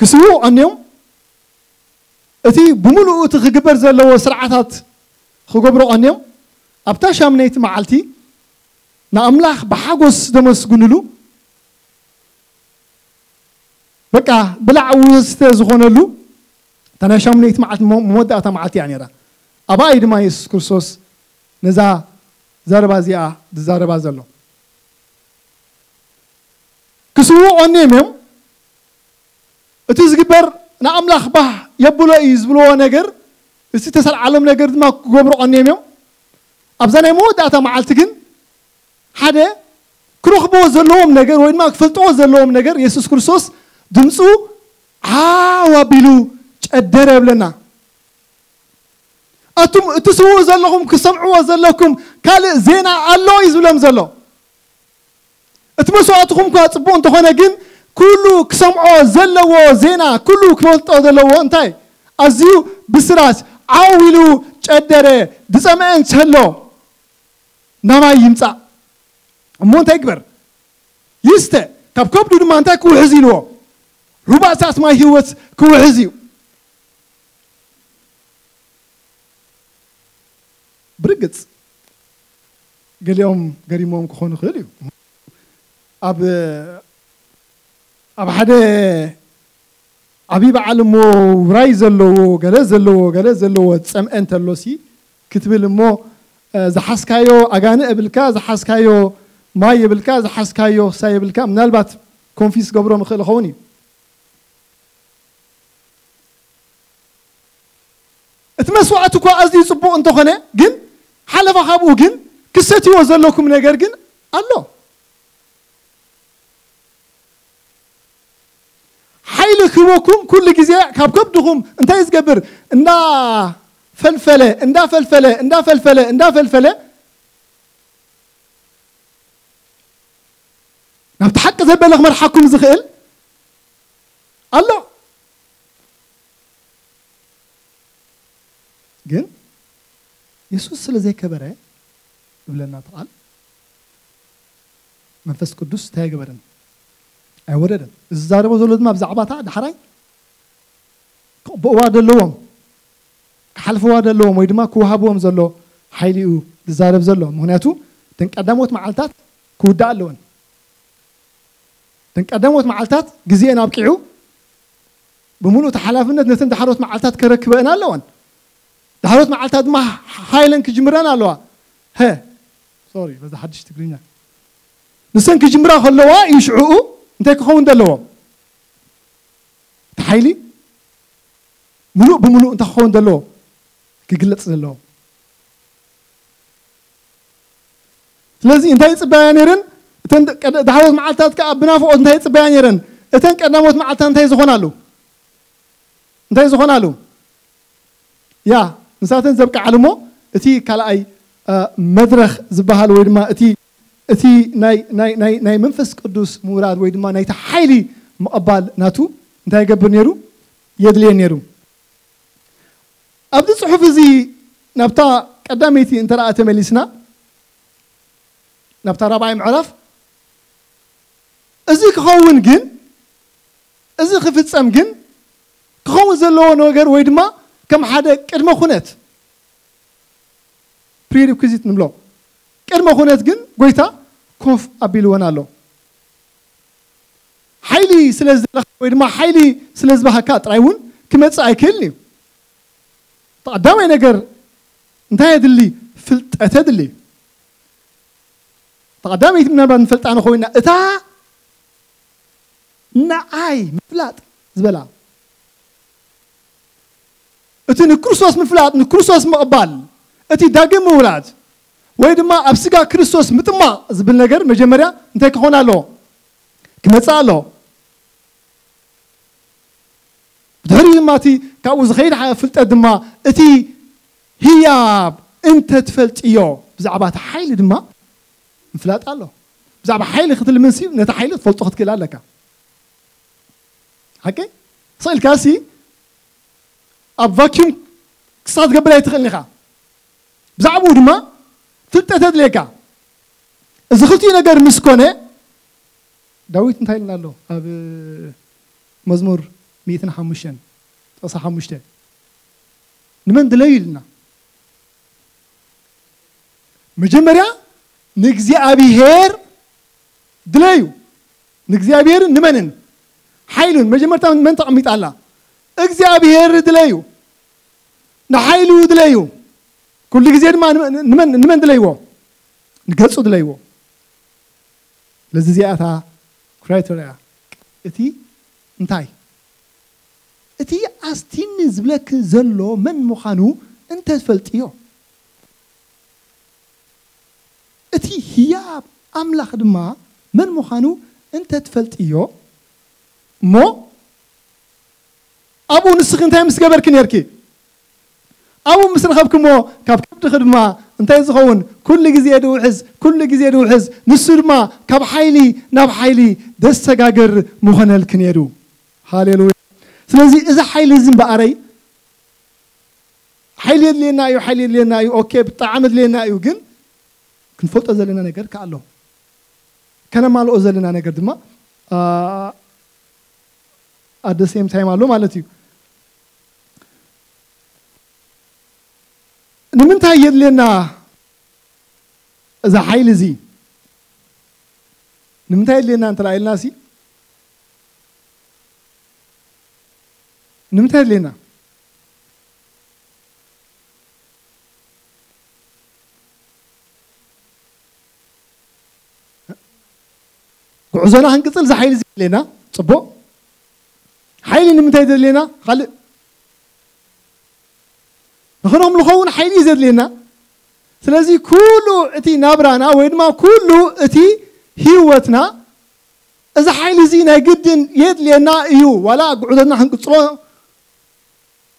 ክስውኡ ቀንዮም፣ እቲ ብምሉኡ እቲ ክግበር ዘለዎ ስርዓታት ክገብሩ ቀንዮም፣ ኣብታ ሻምነይቲ መዓልቲ ንኣምላኽ ብሓጎስ ዘመስግንሉ፣ በቃ ብላዕ ውስተ ዝኾነሉ፣ እታ ናይ ሻምነይቲ መዓልቲ ሞ-፣ መወዳእታ መዓልቲ እያ ነይራ። ኣብኣ እዩ ድማ የሱስ ክርስቶስ ነዛ ዘረባ እዚኣ ዝዛረባ ዘሎ። ክስውኡ ቀንዮም እዮም። እቲ ዝግበር ንኣምላኽ ባህ የብሎ እዩ ዝብልዎ ነገር፣ እቲ ተሰልዓሎም ነገር ድማ ክገብሩ ቀንዮም እዮም። ኣብዛ ናይ መወዳእታ መዓልቲ ግን ሓደ ክረኽብዎ ዘለዎም ነገር ወይ ድማ ክፈልጥዎ ዘለዎም ነገር፣ የሱስ ክርስቶስ ድምፁ ዓው ኣቢሉ ጨደረ ይብለና። ኣቱም እትስውኡ ዘለኹም፣ ክሰምዕዎ ዘለኩም ካልእ ዜና ኣሎ እዩ ዝብሎም ዘሎ። እቲ መስዋእትኹም እኳ ጽቡቕ እንተኾነ፣ ግን ኩሉ ክሰምዖ ዘለዎ ዜና፣ ኩሉ ክፈልጦ ዘለዎ እንታይ? ኣዝዩ ብስራት ዓው ኢሉ ጨደረ፣ ዝጸምአ እንተሎ ናባይ ይምጻእ። እሞ እንታይ ይግበር? ይስተ፣ ካብ ከብዱ ድማ እንታይ ክውሕዝ ኢልዎ? ሩባ እሳት ማይ ህይወት ክውሕዝ እዩ። ብርግጽ ገሊኦም ገሪሞም ክኾኑ ይኽእል እዩ። ኣብ፣ ኣብ ሓደ ዓብዪ በዓል እሞ ውራይ ዘለዎ፣ ገለ ዘለዎ፣ ገለ ዘለዎ ጸምአ እንተሎሲ ክትብል እሞ፣ እ፣ ዝሓዝካዮ ኣጋንእ የብልካ፣ ዝሓዝካዮ ማይ የብልካ፣ ዝሓዝካዮ ክሳይ የብልካ፣ ምናልባት ኮንፊስ ገብሮ ምኽእል ይኸውን እዩ። እቲ መስዋዕቲ እኳ ኣዝዩ ጽቡቕ እንተኾነ፣ ግን ሓለፋ ካብኡ ግን ክሰትይዎ ዘለኩም ነገር ግን ኣሎ። ሓይሊ ክህበኩም ኩሉ ግዜ ካብ ከብድኹም እንታይ ዝገብር? እንዳፈልፈለ፣ እንዳፈልፈለ፣ እንዳፈልፈለ፣ እንዳፈልፈለ ናብቲ ሓቂ ዘበለ ክመርሓኩም ዝኽእል ኣሎ። ግን የሱስ ስለ ዘይከበረ ይብለና እቲ ቃል፣ መንፈስ ቅዱስ እንታይ ኣይገበረን? ኣይወረደን። እዚ ዝዛረቦ ዘሎ ድማ ብዛዕባታ ዳሕራይ ክቕበእዋ ዘለዎም፣ ክሓልፍዋ ዘለዎም ወይ ድማ ክወሃብዎም ዘሎ ሓይሊ እዩ ዝዛረብ ዘሎ። ምኽንያቱ እተን ቀዳሞት መዓልታት ክውዳእ ኣለወን። እተን ቀዳሞት መዓልታት ግዜአን ኣብቂዑ፣ ብምሉእ እቲ ሓላፍነት ነተን ዳሕሮት መዓልታት ከረክበአን ኣለወን። ዳሕሮት መዓልታት ድማ ሓይለን ክጅምረን ኣለዋ። ሀ፣ ሶሪ፣ በዛ ሓድሽ ትግርኛ። ንሰን ክጅምራ ከለዋ እዩ ሽዕኡ እንታይ ክኸውን ዘለዎ? እቲ ሓይሊ ምሉእ ብምሉእ እንታይ ክኸውን ዘለዎ? ክግለጽ ዘለዎ። ስለዚ እንታይ ይጽበያ ነይረን? እተን ቀደ-፣ ዳሕሮት መዓልታት ከኣ ብናፍቖት እንታይ ይጽበያ ነይረን? እተን ቀዳሞት መዓልታት እንታይ ዝኾናሉ? እንታይ ዝኾናሉ? ያ፣ ንሳተን ዘብቅዓሉ እሞ፣ እቲ ካልኣይ፣ እ፣ መድረኽ ዝበሃል ወይ ድማ እቲ፣ እቲ ናይ፣ ናይ፣ ናይ፣ ናይ መንፈስ ቅዱስ ምውራድ ወይ ድማ ናይቲ ሓይሊ ምቕባል ናቱ እንታይ ይገብር ነይሩ? የድልየን ነይሩ። ኣብዚ ጽሑፍ እዚ ናብታ ቀዳመይቲ እንተ ደኣ ተመሊስና፣ ናብታ ራብዓይ ምዕራፍ፣ እዚ ክኸውን ግን፣ እዚ ክፍጸም ግን፣ ክኸውን ዘለዎ ነገር ወይ ድማ ከም ሓደ ቅድመ ኩነት፣ ፕሪሪኩዚት ንብሎ፣ ቅድመ ኩነት ግን ጎይታ ኮፍ ኣቢልወን ኣሎ። ሓይሊ ስለ ዝደለኻ ወይ ድማ ሓይሊ ስለ ዝበሃካ ጥራይ እውን ክመጽእ ኣይክእልን እዩ። እቲ ቀዳማይ ነገር እንታይ የድሊ? ፍልጠት የድሊ። እቲ ቀዳመይቲ ምናልባት ንፈልጣ ንኸውና፣ እታ ንዓይ ምፍላጥ ዝበላ፣ እቲ ንክርስቶስ ምፍላጥ፣ ንክርስቶስ ምቕባል፣ እቲ ዳግም ምውላድ፣ ወይ ድማ ኣብ ስጋ ክርስቶስ ምጥማቕ ዝብል ነገር መጀመርያ እንታይ ክኾን ኣለዎ? ክመጽእ ኣለዎ። ብድሕሪኡ ድማ እቲ ካብኡ ዝኸይድ ሓ-፣ ፍልጠት ድማ እቲ ህያብ እንተ ትፈልጥዮ ብዛዕባ እቲ ሓይሊ ድማ ምፍላጥ ኣሎ። ብዛዕባ ሓይሊ ክትልምንሲ ነቲ ሓይሊ ክትፈልጦ ክትክእል ኣለካ። ሓቂ? ስቕ ኢልካ ሲ ኣብ ቫክዩም ክሳብ ትገብር ኣይትኽእልን ኢኻ። ብዛዕባኡ ድማ ፍልጠት የድልየካ። እዚ ክልቲኡ ነገር ምስ ኮነ፣ ዳዊት እንታይ ኢልና ኣሎ? ኣብ መዝሙር ሚእትን ሓሙሽተን ጥቕሲ ሓሙሽተ፣ "ንመን ድለዩ?" ኢልና። መጀመርያ ንእግዚኣብሔር ድለዩ። ንእግዚኣብሔርን ንመንን? ሓይሉን። መጀመርታ መን ተቐሚጣ ኣላ? እግዚኣብሔር ድለዩ። ንሓይሉ ድለዩ። ኩሉ ግዜ ድማ ንመ-፣ ንመን፣ ንመን ድለይዎ? ንገጹ ድለይዎ። ስለዚ እዚኣ እታ ክራይተርያ፣ እቲ እንታይ? እቲ ኣስቲኒ ዝብለኪ ዘሎ መን ምዃኑ እንተትፈልጥዮ። እቲ ህያብ ኣምላኽ ድማ መን ምዃኑ እንተትፈልጥዮ እሞ፣ ኣብኡ ንስኺ እንታይ ምስ ገበርኪ ነርኪ? ኣብኡ ምስ ረኸብክሞ፣ ካብ ከብድኺ ድማ እንታይ ዝኸውን? ኩሉ ግዜ ድውሕዝ፣ ኩሉ ግዜ ድውሕዝ። ንሱ ድማ ካብ ሓይሊ ናብ ሓይሊ ደሰጋግር ምኾነልኪ ነይሩ። ሃሌሉያ። ስለዚ እዚ ሓይሊ እዚ እምበኣረይ፣ ሓይሊ የድልየና እዩ፣ ሓይሊ የድልየና እዩ። ኦኬ፣ ብጣዕሚ የድልየና እዩ። ግን ክንፈልጦ ዘለና ነገር ከኣ ኣሎ። ከነማልኦ ዘለና ነገር ድማ፣ አ፣ at the same time ኣሎ ማለት እዩ። ንምንታይ የድልየና እዚ ሓይሊ እዚ? ንምንታይ የድልየና እንተ ኢልና ሲ፣ ንምንታይ የድልየና? ጉዕዞና ክንቅጽል እዚ ሓይሊ እዚ የድልየና። ጽቡቕ። ሓይሊ ንምንታይ ዘድልየና? ካልእ ንኽነምልኾ እውን ሓይሊ እዩ ዘድልየና። ስለዚ ኩሉ እቲ ናብራና ወይ ድማ ኩሉ እቲ ህይወትና እዚ ሓይሊ እዚ ናይ ግድን የድልየና እዩ። ዋላ ጉዕዞና ክንቅጽሎ፣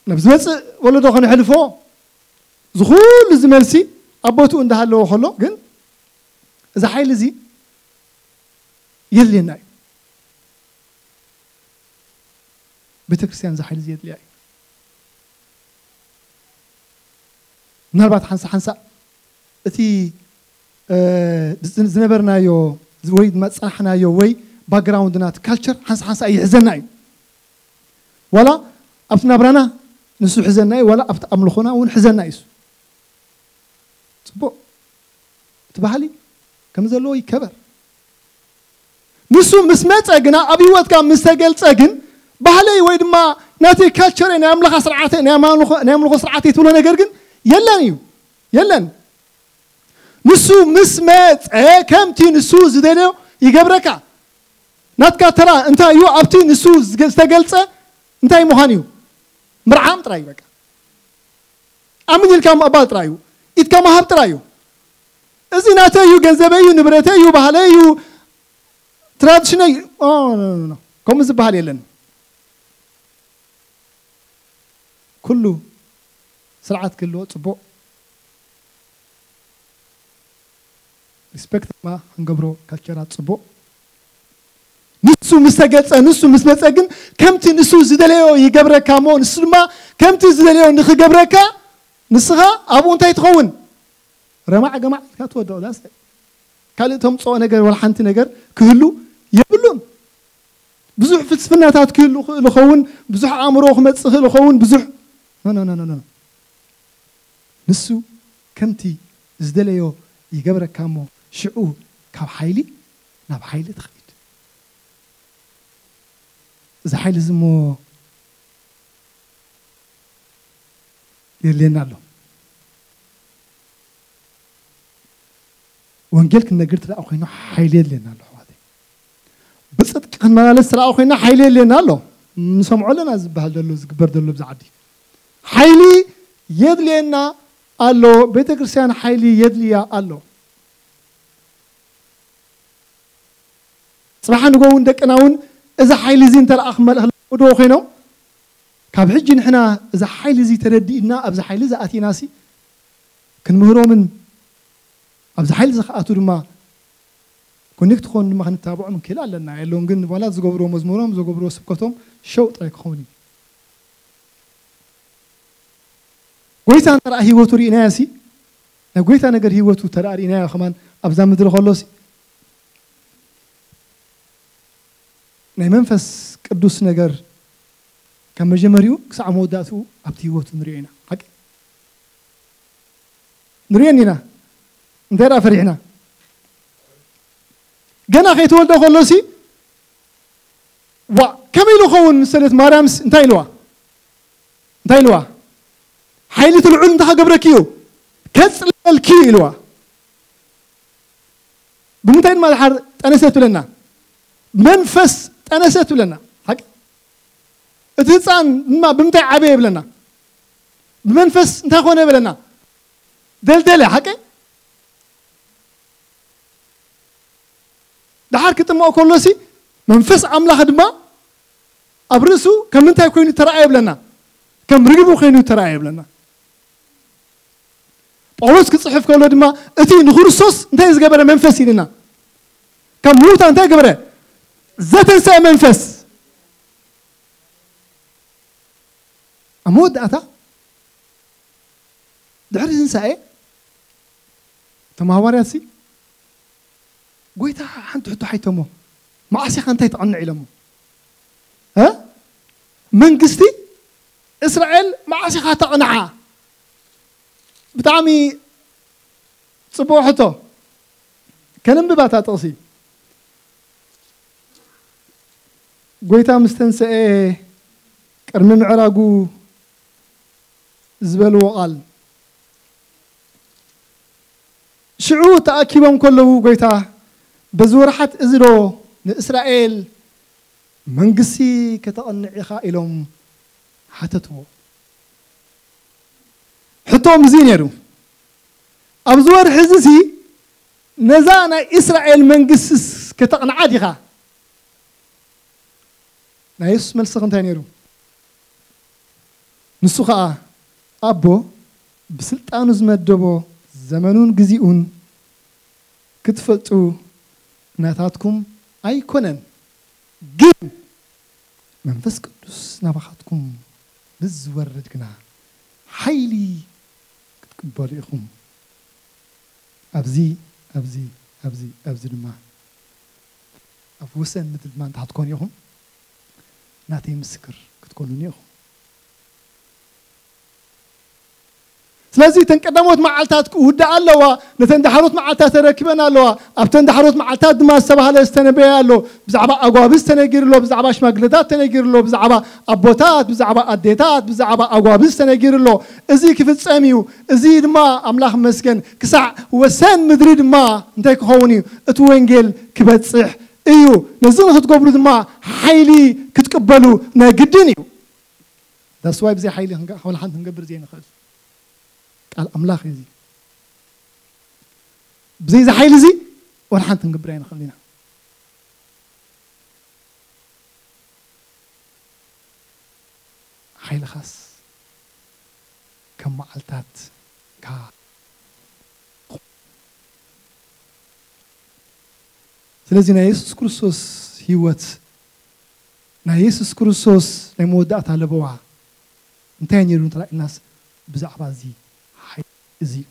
ናብ ዝመጽእ ወለዶ ከነሕልፎ፣ ዝኹሉ እዚ መልሲ ኣብ ቦትኡ እንዳሃለዎ ከሎ፣ ግን እዚ ሓይሊ እዚ የድልየና እዩ። ቤተክርስትያን እዚ ሓይሊ እዚ የድልያ እዩ። ምናልባት ሓንሳ ሓንሳ እቲ፣ እ፣ ዝን-፣ ዝነበርናዮ ወይ ድማ ዝጸናሕናዮ ወይ ባክግራውንድና፣ እቲ ካልቸር ሓንሳ ሓንሳ ይሕዘና እዩ። ዋላ ኣብቲ ናብራና ንሱ ይሕዘና እዩ፣ ዋላ ኣብቲ ኣምልኾና እውን ይሕዘና እዩ። ጽቡቕ። እቲ ባህሊ ከም ዘለዎ ይከበር። ንሱ ምስ መጸ ግና፣ ኣብ ህይወትካ ምስ ተገልጸ ግን፣ ባህለይ ወይ ድማ ናተይ ካልቸረይ፣ ናይ ኣምልኻ ስርዓተይ፣ ናይ ኣምልኾ፣ ናይ ኣምልኾ ስርዓተይ ትብሎ ነገር ግን የለን እዩ። የለን። ንሱ ምስ መጸ፣ ከምቲ ንሱ ዝደልዮ ይገብረካ። ናትካ ተራ እንታይ እዩ? ኣብቲ ንሱ ዝገ-፣ ዝተገልጸ እንታይ ምዃን እዩ? ምርዓም ጥራይ እዩ በቃ። ኣምን ኢልካ ምቕባል ጥራይ እዩ። ኢድካ ምሃብ ጥራይ እዩ። እዚ ናተይ እዩ፣ ገንዘበይ እዩ፣ ንብረተይ እዩ፣ ባህለይ እዩ፣ ትራዲሽነይ እዩ። ኦ፣ ኖ፣ ኖ፣ ኖ። ከምኡ ዝበሃል የለን። ኩሉ ስርዓት ክህልዎ ጽቡቕ፣ ሪስፔክት ድማ ክንገብሮ ካልቸራት ጽቡቕ። ንሱ ምስ ተገልጸ፣ ንሱ ምስ መጸ ግን ከምቲ ንሱ ዝደለዮ ይገብረካ እሞ፣ ንሱ ድማ ከምቲ ዝደለዮ ንኽገብረካ፣ ንስኻ ኣብኡ እንታይ ትኸውን? ረማዕ ገማዕ ኢልካ ትወድቕ። ዳስ ካልእ ተምጽኦ ነገር ወላ ሓንቲ ነገር ክህሉ የብሉን። ብዙሕ ፍልስፍናታት ክህሉ ክእል ይኸውን፣ ብዙሕ ኣእምሮ ክመጽእ ክእል ይኸውን፣ ብዙሕ፣ ኖ፣ ኖ፣ ኖ፣ ኖ፣ ኖ። ንሱ ከምቲ ዝደለዮ ይገብረካ እሞ፣ ሽዑ ካብ ሓይሊ ናብ ሓይሊ ትኸይድ። እዚ ሓይሊ እዚ እሞ የድልየና ኣሎ። ወንጌል ክንነግር ትደኣ ኮይኑ ሓይሊ የድልየና ኣሎ፣ ኣሕዋተይ። ብጽድቂ ክንመላለስ ትደኣ ኮይና ሓይሊ የድልየና ኣሎ። ንሰምዖ ኣለና ዝበሃል ዘሎ፣ ዝግበር ዘሎ ብዛ ዓዲ። ሓይሊ የድልየና ኣሎ። ቤተ ክርስቲያን ሓይሊ የድልያ ኣሎ። ጽባሕ ንጎ እውን ደቅና እውን እዚ ሓይሊ እዚ እንተ ደኣ ክመልእ ከለዎ ኮይኖም፣ ካብ ሕጂ ንሕና እዚ ሓይሊ እዚ ተረዲእና ኣብዚ ሓይሊ እዚ ኣቲና ሲ ክንምህሮምን ኣብዚ ሓይሊ እዚ ክኣቱ ድማ ኮኔክት ክኾኑ ድማ ክንተባብዖም ክንክእል ኣለና። የለውን ግን ዋላ ዝገብርዎ መዝሙሮም፣ ዝገብርዎ ስብከቶም ሸው ጥራይ ክኸውን እዩ። ጎይታ እንተ ደኣ ህይወቱ ርኢናዮ ሲ፣ ናይ ጎይታ ነገር ህይወቱ እንተ ደኣ ርኢናዮ ከማን ኣብዛ ምድሪ ከሎ ሲ፣ ናይ መንፈስ ቅዱስ ነገር ካብ መጀመሪኡ ክሳዕ መወዳእትኡ ኣብቲ ህይወቱ ንሪኦ ኢና። ሓቂ ንሪኦ ኢና። እንታይ ደኣ ፈሪሕና? ገና ከይተወልደ ከሎ ሲ፣ ዋ፣ ከመይ ኢሉ ኸውን ምስ ሰለት ማርያምስ እንታይ ኢልዋ? እንታይ ኢልዋ? ሓይሊ እቲ ልዑል እንታይ ክገብረኪ እዩ? ከጽልለልኪ እዩ ኢልዋ። ብምንታይ ድማ ድሓር ጠነሰ ትብለና? መንፈስ ጠነሰ ትብለና። ሓቂ? እቲ ህፃን ድማ ብምንታይ ዓበየ ይብለና? ብመንፈስ እንታይ ኮነ ይብለና? ደልደለ። ሓቂ? ድሓር ክጥምቆ ከሎሲ መንፈስ ኣምላኽ ድማ ኣብ ርእሱ ከም ምንታይ ኮይኑ ተራእየ ይብለና? ከም ርግቢ ኮይኑ ተራእየ ይብለና። ጳውሎስ ክጽሕፍ ከሎ ድማ እቲ ንክርስቶስ እንታይ ዝገበረ መንፈስ ኢልና? ካብ ምዉታ እንታይ ገበረ? ዘተንሰአ መንፈስ። ኣብ መወዳእታ ድሕሪ ትንሳኤ እቶም ሃዋርያት ሲ ጎይታ ሓንቲ ሕቶ ሓይቶሞ፣ መዓስ ኢኻ እንታይ ተቐንዕ ኢሎሞ? እ? መንግስቲ እስራኤል መዓስ ኢኻ ተቕንዓ? ብጣዕሚ ጽቡቕ ሕቶ። ከነንብባ እታ ጥቕሲ። ጎይታ ምስ ተንሰኤ ቅድሚ ምዕራጉ ዝበልዎ ቃል። ሽዑ ተኣኪቦም ከለዉ ጎይታ፣ በዚ ወርሓት እዚ ዶ ንእስራኤል መንግስቲ ከተቕንዕ ኢኻ? ኢሎም ሓተትዎ። ሕቶኦም እዚ ነይሩ። ኣብዚ ወርሒ እዚ ሲ ነዛ ናይ እስራኤል መንግስቲ ከተቕንዓ ዲኻ? ናይ የሱስ መልሲ እንታይ ነይሩ? ንሱ ኸኣ፣ ኣቦ ብስልጣኑ ዝመደቦ ዘመኑን ግዚኡን ክትፈልጡ ናታትኩም ኣይኮነን፣ ግን መንፈስ ቅዱስ ናባኻትኩም ምስ ዝወርድ ግና ሓይሊ ክትቅበሉ ኢኹም። ኣብዚ፣ ኣብዚ፣ ኣብዚ፣ ኣብዚ ድማ ኣብ ወሰን ምድሪ ድማ እንተ ክትኮኑ ኢኹም፣ ናተይ ምስክር ክትኮኑኒ ኢኹም። ስለዚ እተን ቀዳሞት መዓልታት ክውዳእ ኣለዋ፣ ነተን ዳሕሮት መዓልታት ተረኪበን ኣለዋ። ኣብተን ዳሕሮት መዓልታት ድማ ዝተባህለ ዝተነበየ ኣሎ። ብዛዕባ ኣጓብዝ ተነጊሩ ኣሎ፣ ብዛዕባ ሽማግለታት ተነጊሩ ኣሎ፣ ብዛዕባ ኣቦታት፣ ብዛዕባ ኣዴታት፣ ብዛዕባ ኣጓብዝ ተነጊሩ ኣሎ። እዚ ክፍጸም እዩ። እዚ ድማ ኣምላኽ መስገን ክሳዕ ወሰን ምድሪ ድማ እንታይ ክኸውን እዩ? እቲ ወንጌል ክበጽሕ እዩ። ነዚ ንክትገብሩ ድማ ሓይሊ ክትቅበሉ ናይ ግድን እዩ። ዳስዋይ ብዘይ ሓይሊ ክንገ- ወላ ሓንቲ ክንገብር ዘይንኽእል ቃል ኣምላኽ እዩ። እዚ ብዘይ እዚ ሓይሊ እዚ ወላ ሓንቲ ክንገብር ኣይንኽእል ኢና። ሓይልኻስ ከም መዓልታትካ። ስለዚ ናይ የሱስ ክርስቶስ ህይወት፣ ናይ የሱስ ክርስቶስ ናይ መወዳእታ ለበዋ እንታይ ነይሩ እንተ ኢልናስ፣ ብዛዕባ እዚ ሓይሊ እዚ እዩ።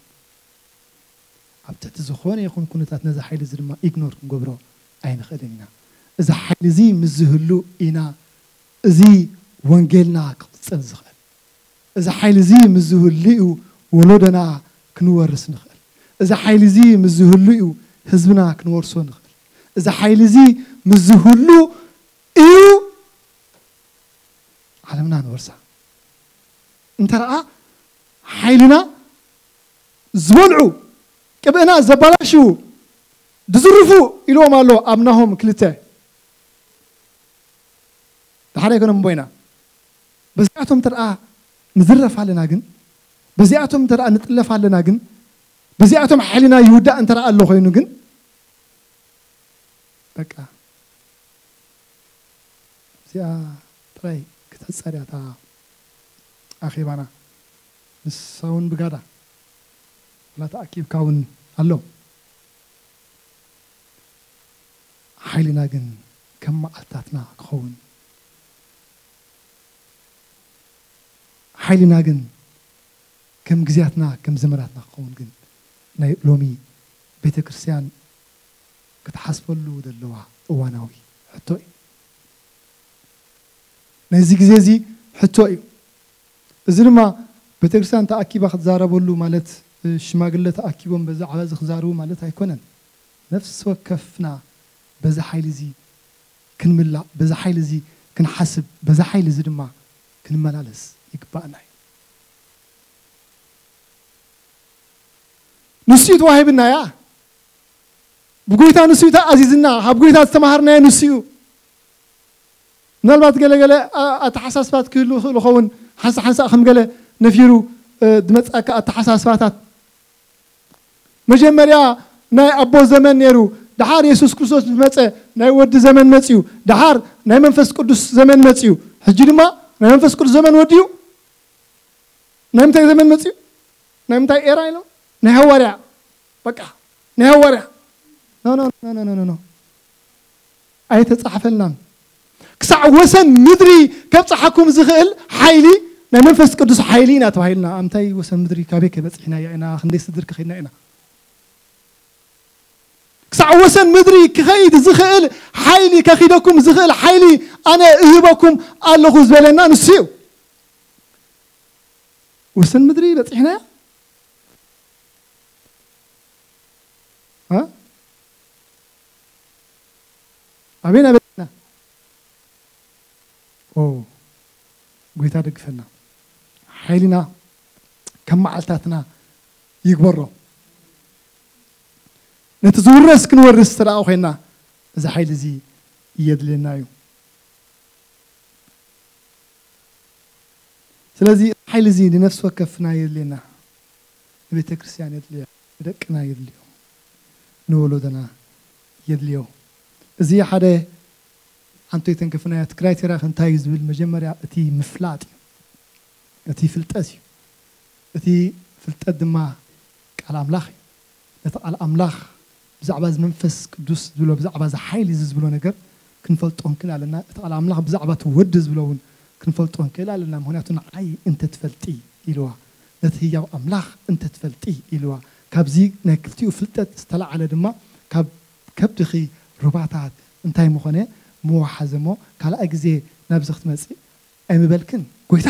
ኣብ ትሕቲ ዝኾነ ይኹን ኩነታት ነዚ ሓይሊ እዚ ድማ ኢግኖር ክንገብሮ ኣይንኽእልን ኢና። እዚ ሓይሊ እዚ ምስ ዝህሉ ኢና እዚ ወንጌልና ክቕጽል ዝኽእል። እዚ ሓይሊ እዚ ምስ ዝህሉ እዩ ወለዶና ክንወርስ ንኽእል። እዚ ሓይሊ እዚ ምስ ዝህሉ እዩ ህዝብና ክንወርሶ ንኽእል። እዚ ሓይሊ እዚ ምስ ዝህሉ እዩ ዓለምና ንወርሳ። እንተ ደኣ ሓይልና ዝበልዑ፣ ቅብእና ዘባላሽዉ፣ ዝዝርፉ ኢልዎም ኣሎ ኣብ ናሆም ክልተ። ደሓር ኣይኮነን እምቦ ኢና። በዚኣቶም እንተ ደኣ ንዝረፍ ኣለና ግን፣ በዚኣቶም እንተ ደኣ ንጥለፍ ኣለና ግን፣ በዚኣቶም ሓይልና ይውዳእ እንተ ደኣ ኣሎ ኮይኑ ግን፣ በቃ እዚኣ ጥራይ ክትሕጸር እያ እታ ኣኼባና። ንሳ እውን ብጋዳ ዋላ ተኣኪብካ እውን ኣሎ። ሓይልና ግን ከም መዓልታትና ክኸውን፣ ሓይልና ግን ከም ግዜያትና፣ ከም ዘመናትና ክኸውን ግን ናይ ሎሚ ቤተ ክርስቲያን ክትሓስበሉ ዘለዋ እዋናዊ ሕቶ እዩ። ናይዚ ግዜ እዚ ሕቶ እዩ። እዚ ድማ ቤተ ክርስቲያን ተኣኪባ ክትዛረበሉ ማለት፣ ሽማግለ ተኣኪቦም በዛዕባ እዚ ክዛረቡ ማለት ኣይኮነን። ነፍሲ ወከፍና በዚ ሓይሊ እዚ ክንምላእ፣ በዚ ሓይሊ እዚ ክንሓስብ፣ በዚ ሓይሊ እዚ ድማ ክንመላለስ ይግባኣና እዩ። ንሱ እዩ ተዋሂብና እያ። ብጎይታ ንሱ እዩ ተኣዚዝና፣ ካብ ጎይታ ዝተማሃርናዮ ንሱ እዩ። ምናልባት ገለ ገለ ኣ-፣ ኣተሓሳስባት ክህሉ ይኽእሉ ይኸውን፣ ሓንሳ ሓንሳ ከም ገለ ነፊሩ፣ እ፣ ዝመጽኣካ ኣተሓሳስባታት። መጀመርያ ናይ ኣቦ ዘመን ነይሩ፣ ደሓር የሱስ ክርስቶስ ምስ መጸ ናይ ወዲ ዘመን መጽዩ፣ ደሓር ናይ መንፈስ ቅዱስ ዘመን መጽዩ። ሕጂ ድማ ናይ መንፈስ ቅዱስ ዘመን ወዲዩ። ናይ ምንታይ ዘመን መጽዩ? ናይ ምንታይ ኤራ ኢሎም? ናይ ሃዋርያ። በቃ ናይ ሃዋርያ። ኖ፣ ኖ፣ ኖ፣ ኖ፣ ኖ፣ ኖ። ኣይተጻሕፈልናን። ክሳዕ ወሰን ምድሪ ከብጽሓኩም ዝኽእል ሓይሊ ናይ መንፈስ ቅዱስ ሓይሊ ኢና ተባሂልና። ኣብ ምንታይ ወሰን ምድሪ ካበይ ከበጽሕና ኢና? ክንደይ ስድሪ ከኺድና ኢና? ክሳዕ ወሰን ምድሪ ክኸይድ ዝኽእል ሓይሊ፣ ከኺደኩም ዝኽእል ሓይሊ ኣነ እህበኩም ኣለኹ ዝበለና ንሱ እዩ። ወሰን ምድሪ በጺሕናያ? እ? ኣበይና በጺሕና? ኦ፣ ጎይታ ደግፈና። ሓይልና ከም መዓልታትና ይግበሮ። ነቲ ዝውረስ ክንወርስ እንተ ደኣ ኮይና፣ እዚ ሓይሊ እዚ የድልየና እዩ። ስለዚ፣ እዚ ሓይሊ እዚ ንነፍሲ ወከፍና የድልየና። ንቤተ ክርስቲያን የድልያ፣ ንደቅና የድልዮ፣ ንወለዶና የድልዮ። እዚ ሓደ ሓንቲ ተንከፍናያ፣ እቲ ክራይቴሪያ እንታይ እዩ ዝብል፣ መጀመርያ እቲ ምፍላጥ እዩ። እቲ ፍልጠት እዩ። እቲ ፍልጠት ድማ ቃል ኣምላኽ እዩ። ነቲ ቃል ኣምላኽ ብዛዕባ እዚ መንፈስ ቅዱስ ዝብሎ፣ ብዛዕባ እዚ ሓይሊ እዚ ዝብሎ ነገር ክንፈልጦ ንክእል ኣለና። እቲ ቃል ኣምላኽ ብዛዕባ እቲ ወዲ ዝብሎ እውን ክንፈልጦ ንክእል ኣለና። ምኽንያቱ ንዓይ እንተትፈልጢ ኢልዋ፣ ነቲ ህያው ኣምላኽ እንተትፈልጢ ኢልዋ። ካብዚ ናይ ክልቲኡ ፍልጠት ዝተላዓለ ድማ ካብ ከብድኺ ሩባታት እንታይ ምኾነ ምወሓዘ እሞ ካልኣይ ግዜ ናብዚ ክትመጽእ ኣይምበልክን። ጎይታ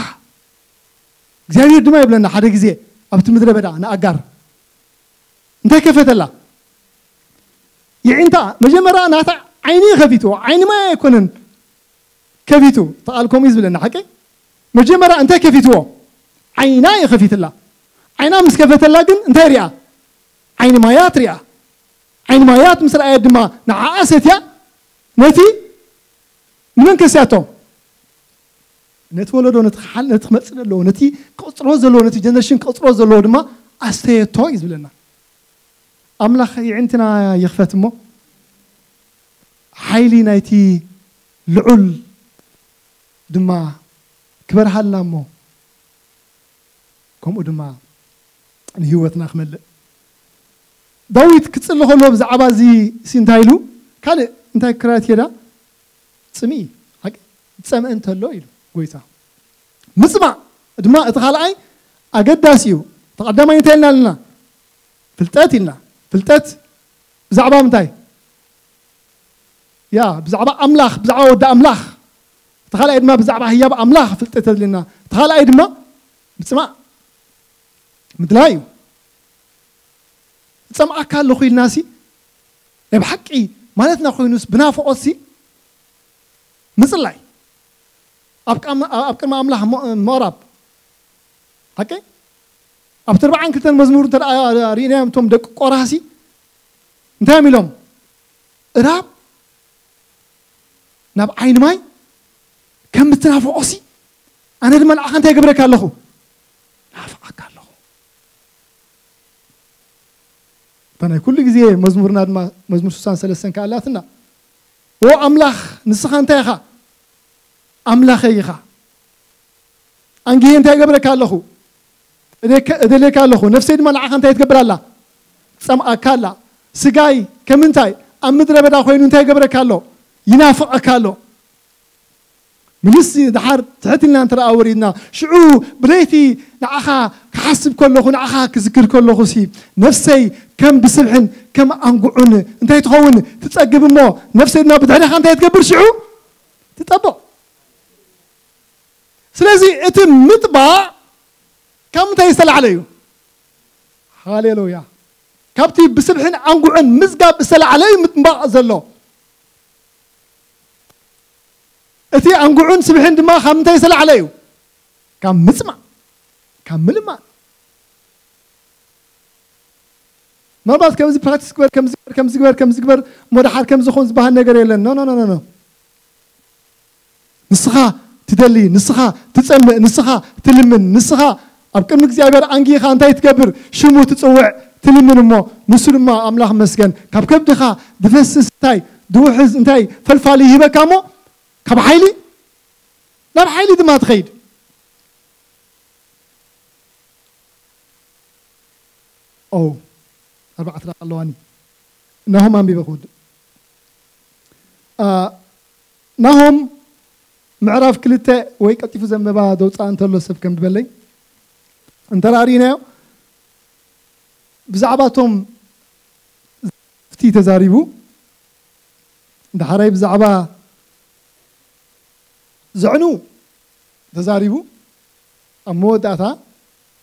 እግዚኣብሔር ድማ ይብለና ሓደ ግዜ ኣብቲ ምድረ በዳ ንኣጋር እንታይ ከፈተላ? የዒንታ መጀመርያ ናታ ዓይኒ ከፊትዎ፣ ዓይኒ ማይ ኣይኮነን ከፊቱ። እቲ ቃል ከምኡ እዩ ዝብለና ሓቀይ። መጀመርያ እንታይ ከፊትዎ? ዓይና እዩ ከፊትላ። ዓይና ምስ ከፈተላ ግን እንታይ ሪኣ? ዓይኒ ማያት ሪኣ። ዓይኒ ማያት ምስ ረኣየት ድማ ንዓኣ ሰትያ ነቲ ንመን ከስያቶ? ነቲ ወለዶ፣ ነቲ ክሓል-፣ ነቲ ክመጽእ ዘለዎ፣ ነቲ ክቕጽሮ ዘለዎ፣ ነቲ ጀነሬሽን ክቕጽሮ ዘለዎ ድማ ኣስተየቶ እዩ ዝብለና። ኣምላኽ የዕንትና ይኽፈት እሞ፣ ሓይሊ ናይቲ ልዑል ድማ ክበርሃልና እሞ፣ ከምኡ ድማ ንህይወትና ክመልእ። ዳዊት ክጽሊ ከሎ ብዛዕባ እዚ ሲ እንታይ ኢሉ? ካልእ እንታይ ክራይ ትሄዳ? ጽምኢ። ሓቂ፣ ዝጸምአ እንተሎ ኢሉ ጎይታ። ምጽማእ ድማ እቲ ካልኣይ ኣገዳሲ እዩ። እቲ ቀዳማይ እንታይ ኢልና ኣለና? ፍልጠት ኢልና። ፍልጠት ብዛዕባ ምንታይ? ያ፣ ብዛዕባ ኣምላኽ፣ ብዛዕባ ወዲ ኣምላኽ። እቲ ካልኣይ ድማ ብዛዕባ ህያብ ኣምላኽ ፍልጠት የድልየና። እቲ ካልኣይ ድማ ምጽማእ ምድላይ እዩ። እጸምኣካ ኣለኹ ኢልናሲ፣ ናይ ብሓቂ ማለትና ኮይኑስ ብናፍቖትሲ ምጽላይ። ኣብ ቃም-፣ ኣብ ቅድሚ ኣምላኽ ሞ-፣ ምቕራብ። ሓቂ? ኣብቲ ኣርባዓን ክልተን መዝሙር እንተ ደኣ ርኢናዮም፣ እቶም ደቂ ቆራሲ እንታይ እዮም ኢሎም? እራብ ናብ ዓይኒ ማይ ከም እትናፍቖሲ፣ ኣነ ድማ ንዓኻ እንታይ እገብረካ ኣለኹ? ናፍቐካ ኣለኹ። እታ ናይ ኩሉ ግዜ መዝሙርና ድማ መዝሙር ስሳን ሰለስተን ከኣ ኣላትና። ኦ ኣምላኽ፣ ንስኻ እንታይ ኢኻ? ኣምላኸይ ኢኻ። ኣንጊሄ እንታይ እገብረካ ኣለኹ? እደከ-፣ እደልየካ ኣለኹ። ነፍሰይ ድማ ንዓኻ እንታይ ትገብር ኣላ? ትጸምኣካ ኣላ። ስጋይ ከም እንታይ ኣብ ምድረ በዳ ኮይኑ እንታይ ይገብረካ ኣሎ? ይናፍቐካ ኣሎ። ምልስ ድሓር ትሕት ኢልና እንተ ደኣ ወሪድና፣ ሽዑ ብለይቲ ንዓኻ ክሓስብ ከለኹ፣ ንዓኻ ክዝክር ከለኹ ሲ፣ ነፍሰይ ከም ብስብሕን ከም ኣንጉዑን እንታይ ትኸውን? ትጸግብ እሞ፣ ነፍሰይ ድማ ብድሕሪኻ እንታይ ትገብር ሽዑ? ትጠብቕ። ስለዚ እቲ ምጥባቕ ካብ ምንታይ ዝተላዕለ እዩ? ሃሌሉያ። ካብቲ ብስብሕን ኣንጉዕን ምዝጋብ ዝተላዕለ እዩ ምጥባቕ ዘሎ። እቲ ኣንጉዕን ስብሕን ድማ ካብ ምንታይ ዝተላዕለ እዩ? ካብ ምጽማእ፣ ካብ ምልማን። ምናልባት ከምዚ ፕራክቲስ ግበር፣ ከምዚ ግበር፣ ከምዚ ግበር፣ ከምዚ ግበር፣ እሞ ደሓር ከምዚ ኹን ዝበሃል ነገር የለን። ኖ፣ ኖ፣ ኖ፣ ኖ፣ ኖ። ንስኻ ትደሊ፣ ንስኻ ትጸምእ፣ ንስኻ ትልምን፣ ንስኻ ኣብ ቅድሚ እግዚኣብሔር ኣንጊኻ እንታይ ትገብር? ሽሙ ትጽውዕ፣ ትልምን እሞ ንሱ ድማ ኣምላኽ መስገን ካብ ከብድኻ ድፈስስ እንታይ ድውሕዝ እንታይ ፈልፋሊ ይህበካ እሞ ካብ ሓይሊ ናብ ሓይሊ ድማ ትኸይድ። ኦ፣ ኣርባዕተ ደቂቕ ኣለዋኒ። ናሆም ኣንቢበ ክውድእ። አ፣ ናሆም ምዕራፍ ክልተ ወይ ቀልጢፉ ዘንበባ ዘውፅኣ እንተሎ ሰብ ከም ዝበለይ እንተራእሪናዮ ብዛዕባቶም ዘፍቲ ተዛሪቡ፣ ዳሕራይ ብዛዕባ ዘዕኑ ተዛሪቡ፣ ኣብ መወዳእታ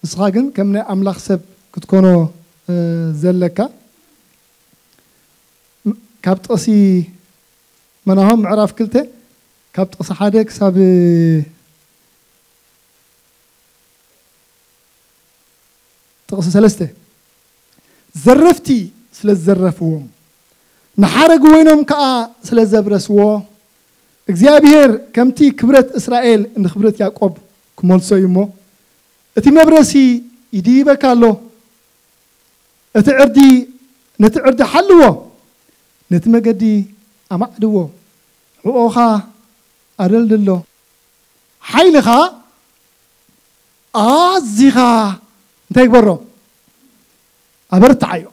ንስኻ ግን ከም ናይ ኣምላኽ ሰብ ክትኮኖ፣ እ፣ ዘለካ። ም-፣ ካብ ጥቕሲ መናሆም ምዕራፍ ክልተ ካብ ጥቕሲ ሓደ ክሳብ ጥቕሲ ሰለስተ፣ ዘረፍቲ ስለ ዝዘረፍዎም፣ ንሓረግ ወይኖም ከኣ ስለ ዘብረስዎ፣ እግዚኣብሔር ከምቲ ክብረት እስራኤል ንክብረት ያዕቆብ ክመልሶ እዩ እሞ፣ እቲ መብረሲ ይድይበካ ኣሎ። እቲ ዕርዲ፣ ነቲ ዕርዲ ሓልዎ፣ ነቲ መገዲ ኣማዕድዎ፣ ሕቖኻ ኣደልድሎ። ሓይልኻ ኣዚኻ እንታይ ግበሮ? ኣበርትዓዮ።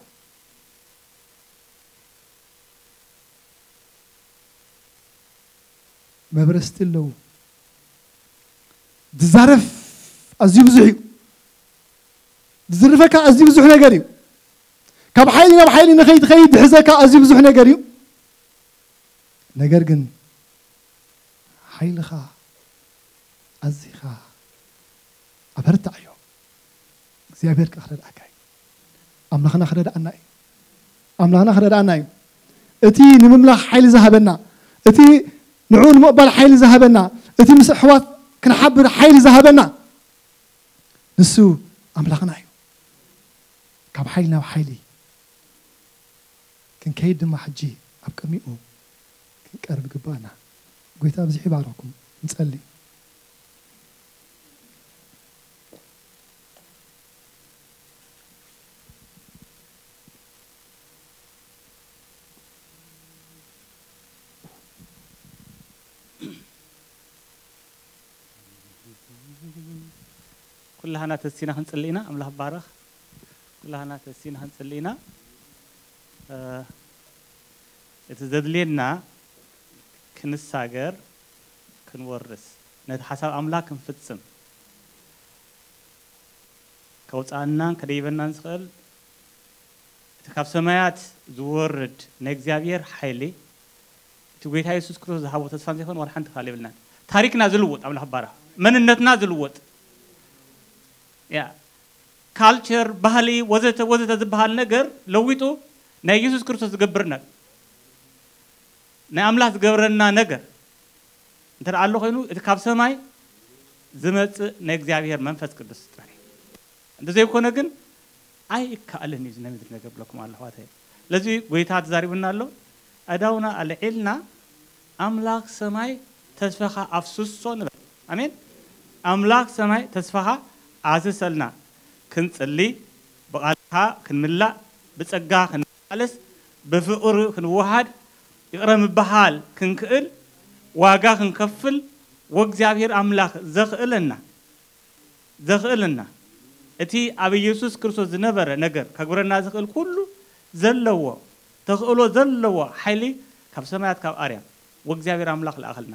መብረስቲ ኣለዉ። ዝዛረፍ ኣዝዩ ብዙሕ እዩ። ዝዝርፈካ ኣዝዩ ብዙሕ ነገር እዩ። ካብ ሓይሊ ናብ ሓይሊ ንኸይትኸይድ ዝሕዘካ ኣዝዩ ብዙሕ ነገር እዩ። ነገር ግን ሓይልኻ ኣዚኻ ኣበርትዓዮ። እግዚኣብሔር ከኣ ክረድኣካ እዩ። ኣምላኽና ክረድኣና እዩ። ኣምላኽና ክረድኣና እዩ። እቲ ንምምላኽ ሓይሊ ዝሃበና፣ እቲ ንዕኡ ንምቕባል ሓይሊ ዝሃበና፣ እቲ ምስ ኣሕዋት ክንሓብር ሓይሊ ዝሃበና፣ ንሱ ኣምላኽና እዩ። ካብ ሓይሊ ናብ ሓይሊ ክንከይድ ድማ ሕጂ ኣብ ቅድሚኡ ክንቀርብ ይግባኣና። ጎይታ ኣብዚሑ ይባርኽኩም። ንጸሊ። ኩላህና ተሲና ክንጽሊ ኢና። ኣምላኽ ባረኽ። ኩላህና ተሲና ክንጽሊ ኢና። እ፣ እቲ ዘድልየና ክንሳገር፣ ክንወርስ፣ ነቲ ሓሳብ ኣምላኽ ክንፍጽም፣ ከውጽኣናን ከደይበናን ዝኽእል እቲ ካብ ሰማያት ዝወርድ ናይ እግዚኣብሔር ሓይሊ፣ እቲ ጎይታ የሱስ ክርስቶስ ዝሃቦ ተስፋን ዘይኮነ ዋላ ሓንቲ ክፋል የብልናን። ታሪክና ዝልውጥ ኣምላኽ ባራ፣ መንነትና ዝልውጥ፣ ያ፣ ካልቸር፣ ባህሊ፣ ወዘተ ወዘተ ዝበሃል ነገር ለዊጡ ናይ የሱስ ክርስቶስ ዝገብር ነገር፣ ናይ ኣምላኽ ዝገብረና ነገር እንተ ደኣ ኣሎ ኮይኑ፣ እቲ ካብ ሰማይ ዝመጽእ ናይ እግዚኣብሔር መንፈስ ቅዱስ ጥራሕ እዩ። እንተዘይኮነ ግን ኣይከኣልን እዩ፣ እዚ ናይ ምድሪ ነገር ብለኩም ኣለኹ፣ ኣሕዋተይ። ስለዚ ጎይታ ተዛሪቡና ኣሎ። ኣእዳውና ኣልዒልና፣ ኣምላኽ ሰማይ ተስፋኻ ኣፍስሶ ንበል። ኣሜን። ኣምላኽ ሰማይ ተስፋኻ ኣፍስሰልና። ክንጽሊ፣ ብቓልካ ክንምላእ፣ ብጸጋ ክንቃለስ፣ ብፍቕሪ ክንወሃድ፣ ይቕረ ምብሃል ክንክእል፣ ዋጋ ክንከፍል፣ ወእግዚኣብሔር ኣምላኽ ዘኽእለና፣ ዘኽእለና፣ እቲ ኣብ ኢየሱስ ክርስቶስ ዝነበረ ነገር ከግብረና ዝኽእል ኩሉ ዘለዎ፣ ተኽእሎ ዘለዎ ሓይሊ ካብ ሰማያት ካብ ኣርያም ወእግዚኣብሔር ኣምላኽ ለኣኸልና።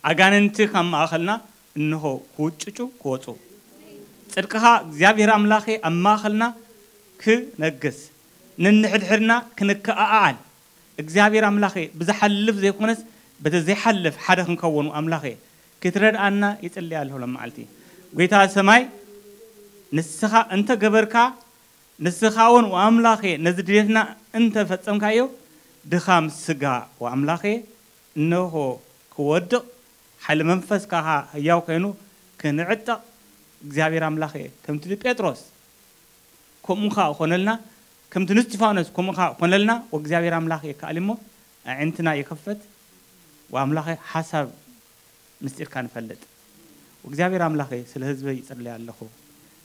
ኣጋንንቲ ካብ ማእኸልና እንሆ ክውጭጩ ክወፁ። ጽድቅኻ እግዚኣብሔር ኣምላኸ ኣብ ማእኸልና ክነግስ፣ ነንሕድሕድና ክንከኣኣል፣ እግዚኣብሔር ኣምላኸ ብዝሓልፍ ዘይኮነስ በቲ ዘይሓልፍ ሓደ ክንከውን ኣምላኸ ክትረድኣና ይጽልይ ኣለኹ። ሎም መዓልቲ ጎይታ ሰማይ ንስኻ እንተገበርካ፣ ንስኻ እውን ኣምላኸ ነዚ ድሌትና እንተፈጸምካዮ፣ ድኻም ስጋ ኣምላኸ እንሆ ክወድቕ፣ ሓይሊ መንፈስካ ህያው ኮይኑ ክንዕጠቕ፣ እግዚኣብሔር ኣምላኸ ከምቲ ንጴጥሮስ ከምኡ ኸዓ ኾነልና፣ ከምቲ ንስቲፋኖስ ከምኡ ኸዓ ኾነልና። ወእግዚኣብሔር ኣምላኽ የከኣል እሞ፣ ኣዒንትና ይኸፈት፣ ወኣምላኸ ሓሳብ ምስጢርካ ንፈልጥ። ወእግዚኣብሔር ኣምላኸ፣ ስለ ህዝበይ ይጽሊ ኣለኹ፣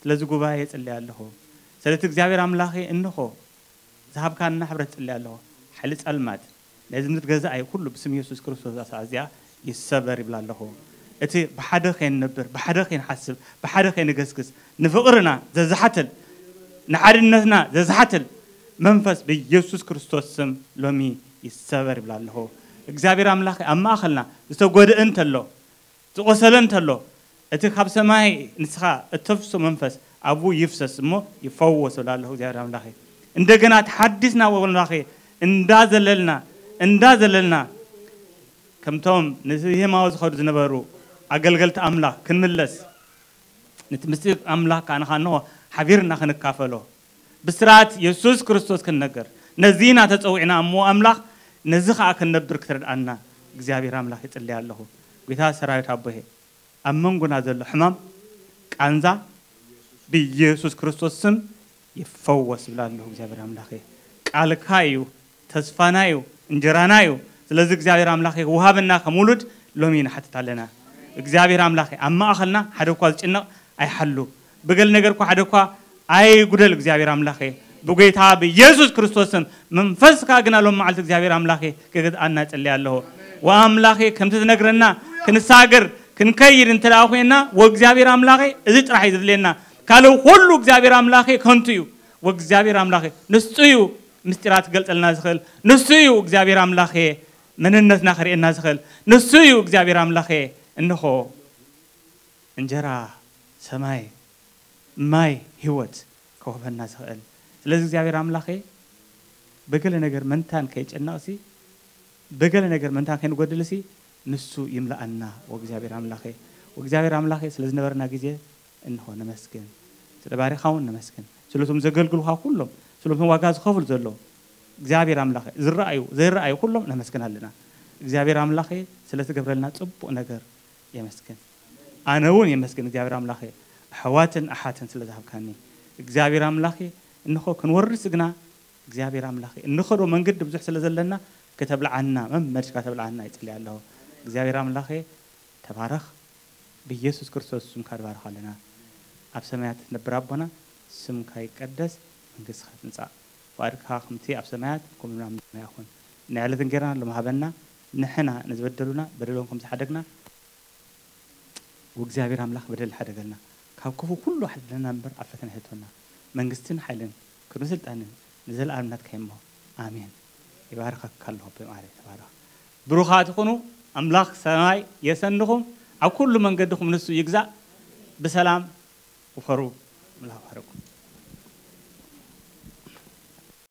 ስለዚ ጉባኤ ይጽሊ ኣለኹ፣ ስለቲ እግዚኣብሔር ኣምላኸ እንሆ ዝሃብካና ሕብረት ጽሊ ኣለኹ። ሓይሊ ጸልማት፣ ናይ ዝምድር ገዛኣይ ኩሉ ብስም የሱስ ክርስቶስ እዛ ሰዓት እዚኣ ይሰበር ይብላ ኣለኹ። እቲ ብሓደ ከይንነብር፣ ብሓደ ከይንሓስብ፣ ብሓደ ከይንገስግስ፣ ንፍቕርና ዘዝሓትል፣ ንሓድነትና ዘዝሓትል መንፈስ ብየሱስ ክርስቶስ ስም ሎሚ ይሰበር ይብላ ኣለኹ። እግዚኣብሔር ኣምላኽ ኣብ ማእኸልና ዝተጎድአ እንተሎ፣ ዝቖሰለ እንተሎ፣ እቲ ካብ ሰማይ ንስኻ እተፍሶ መንፈስ ኣብኡ ይፍሰስ እሞ ይፈወስ እብል ኣለኹ። እግዚኣብሔር ኣምላኸ፣ እንደገና ተሓዲስና ወገን ኣምላኸ እንዳዘለልና፣ እንዳዘለልና፣ ከምቶም ንየማው ዝኸዱ ዝነበሩ ኣገልገልቲ ኣምላኽ ክንምለስ፣ ነቲ ምስጢር ኣምላኽ ከኣ ንኻ እንሆ ሓቢርና ክንካፈሎ፣ ብስራት የሱስ ክርስቶስ ክንነገር፣ ነዚ ኢና ተጸዊዕና እሞ ኣምላኽ፣ ነዚ ኸኣ ክንነብር ክትረድኣና እግዚኣብሔር ኣምላኽ ይጽሊ ኣለኹ። ጐይታ ሰራዊት ኣቦሄ፣ ኣብ መንጎና ዘሎ ሕማም፣ ቃንዛ፣ ብየሱስ ክርስቶስ ስም ይፈወስ ይብል ኣለኹ። እግዚኣብሔር ኣምላኸ፣ ቃልካ እዩ፣ ተስፋና እዩ፣ እንጀራና እዩ። ስለዚ እግዚኣብሔር ኣምላኸ፣ ውሃበና ከም ውሉድ ሎሚ ንሓትት ኣለና። እግዚኣብሔር ኣምላኸ፣ ኣብ ማእኸልና ሓደ እኳ ዝጭነቕ ኣይሓሉ፣ ብገለ ነገር እኳ ሓደ እኳ ኣይጉደል። እግዚኣብሔር ኣምላኸ፣ ብጎይታ ብየሱስ ክርስቶስ ስም መንፈስካ ግና ሎም መዓልቲ እግዚኣብሔር ኣምላኸ ክገዝኣና እጽሊ ኣለኹ። ወኣምላኸ፣ ከምቲ ዝነግረና ክንሳገር ክንከይድ እንተ ደኣ ኮይንና፣ ወእግዚኣብሔር ኣምላኸ፣ እዚ ጥራሕ እዩ ዘድልየና። ካልእ ኩሉ እግዚኣብሔር ኣምላኸ ከንቱ እዩ። ወእግዚኣብሔር ኣምላኸ፣ ንሱ እዩ ምስጢራት ክገልጸልና ዝኽእል። ንሱ እዩ እግዚኣብሔር ኣምላኸ መንነትና ከርእየና ዝኽእል። ንሱ እዩ እግዚኣብሔር ኣምላኸ። እንሆ እንጀራ ሰማይ፣ ማይ ህይወት ክወህበና ዝኽእል። ስለዚ እግዚኣብሔር ኣምላኸ፣ ብገለ ነገር መንታን ከይጨነቕሲ፣ ብገለ ነገር መንታን ከይንጎድልሲ፣ ንሱ ይምልኣና። ወእግዚኣብሔር ኣምላኸ፣ ወእግዚኣብሔር ኣምላኸ፣ ስለ ዝነበረና ግዜ እንሆ ነመስግን። ስለ ባሪኻ እውን ነመስግን። ስለቶም ዘገልግሉኻ ኩሎም፣ ስለቶም ዋጋ ዝኸፍሉ ዘለዉ፣ እግዚኣብሔር ኣምላኸ፣ ዝረኣዩ፣ ዘይረኣዩ ኩሎም ነመስግን ኣለና። እግዚኣብሔር ኣምላኸ፣ ስለ ትገብረልና ጽቡቕ ነገር የመስግን። ኣነ እውን የመስግን እግዚኣብሔር ኣምላኸ፣ ኣሕዋትን ኣሓትን ስለ ዝሃብካኒ። እግዚኣብሔር ኣምላኸ፣ እንሆ ክንወርስ ግና እግዚኣብሔር ኣምላኸ፣ እንኸዶ መንገዲ ብዙሕ ስለ ዘለና፣ ከተብልዓና፣ መመድካ ተብልዓና ይጽሊ ኣለኹ። እግዚኣብሔር ኣምላኸ፣ ተባረኽ። ብየሱስ ክርስቶስ ስምካ ንባርኽ ኣለና። ኣብ ሰማያት እትነብር ኣቦና፣ ስምካ ይቀደስ፣ መንግስትኻ ትምጻእ። ፍቓድካ ከምቲ ኣብ ሰማያት፣ ከምኡ ኣብ ምድርና ይኹን። ናይ ዕለት እንጌራና ሎም ሃበና፣ ንሕና ንዝበደሉና፣ በደሎም ከም ዝሓደግና፣ ወእግዚኣብሔር ኣምላኽ በደል ሓደገልና፣ ካብ ክፉ ኩሉ ሓድለና እምበር ኣብ ፈተና የእትወና። መንግስትን ሓይልን ክብርን ስልጣንን ንዘለኣለም ናትካ እሞ ኣሜን። ይባርኸካ ኣለኹ ብማዕረ ተባረኽ። ብሩኻት ኩኑ፣ ኣምላኽ ሰማይ የሰንኹም፣ ኣብ ኩሉ መንገድኹም ንሱ ይግዛእ። ብሰላም ውፈሩ። ኣምላኽ ይባርኩም።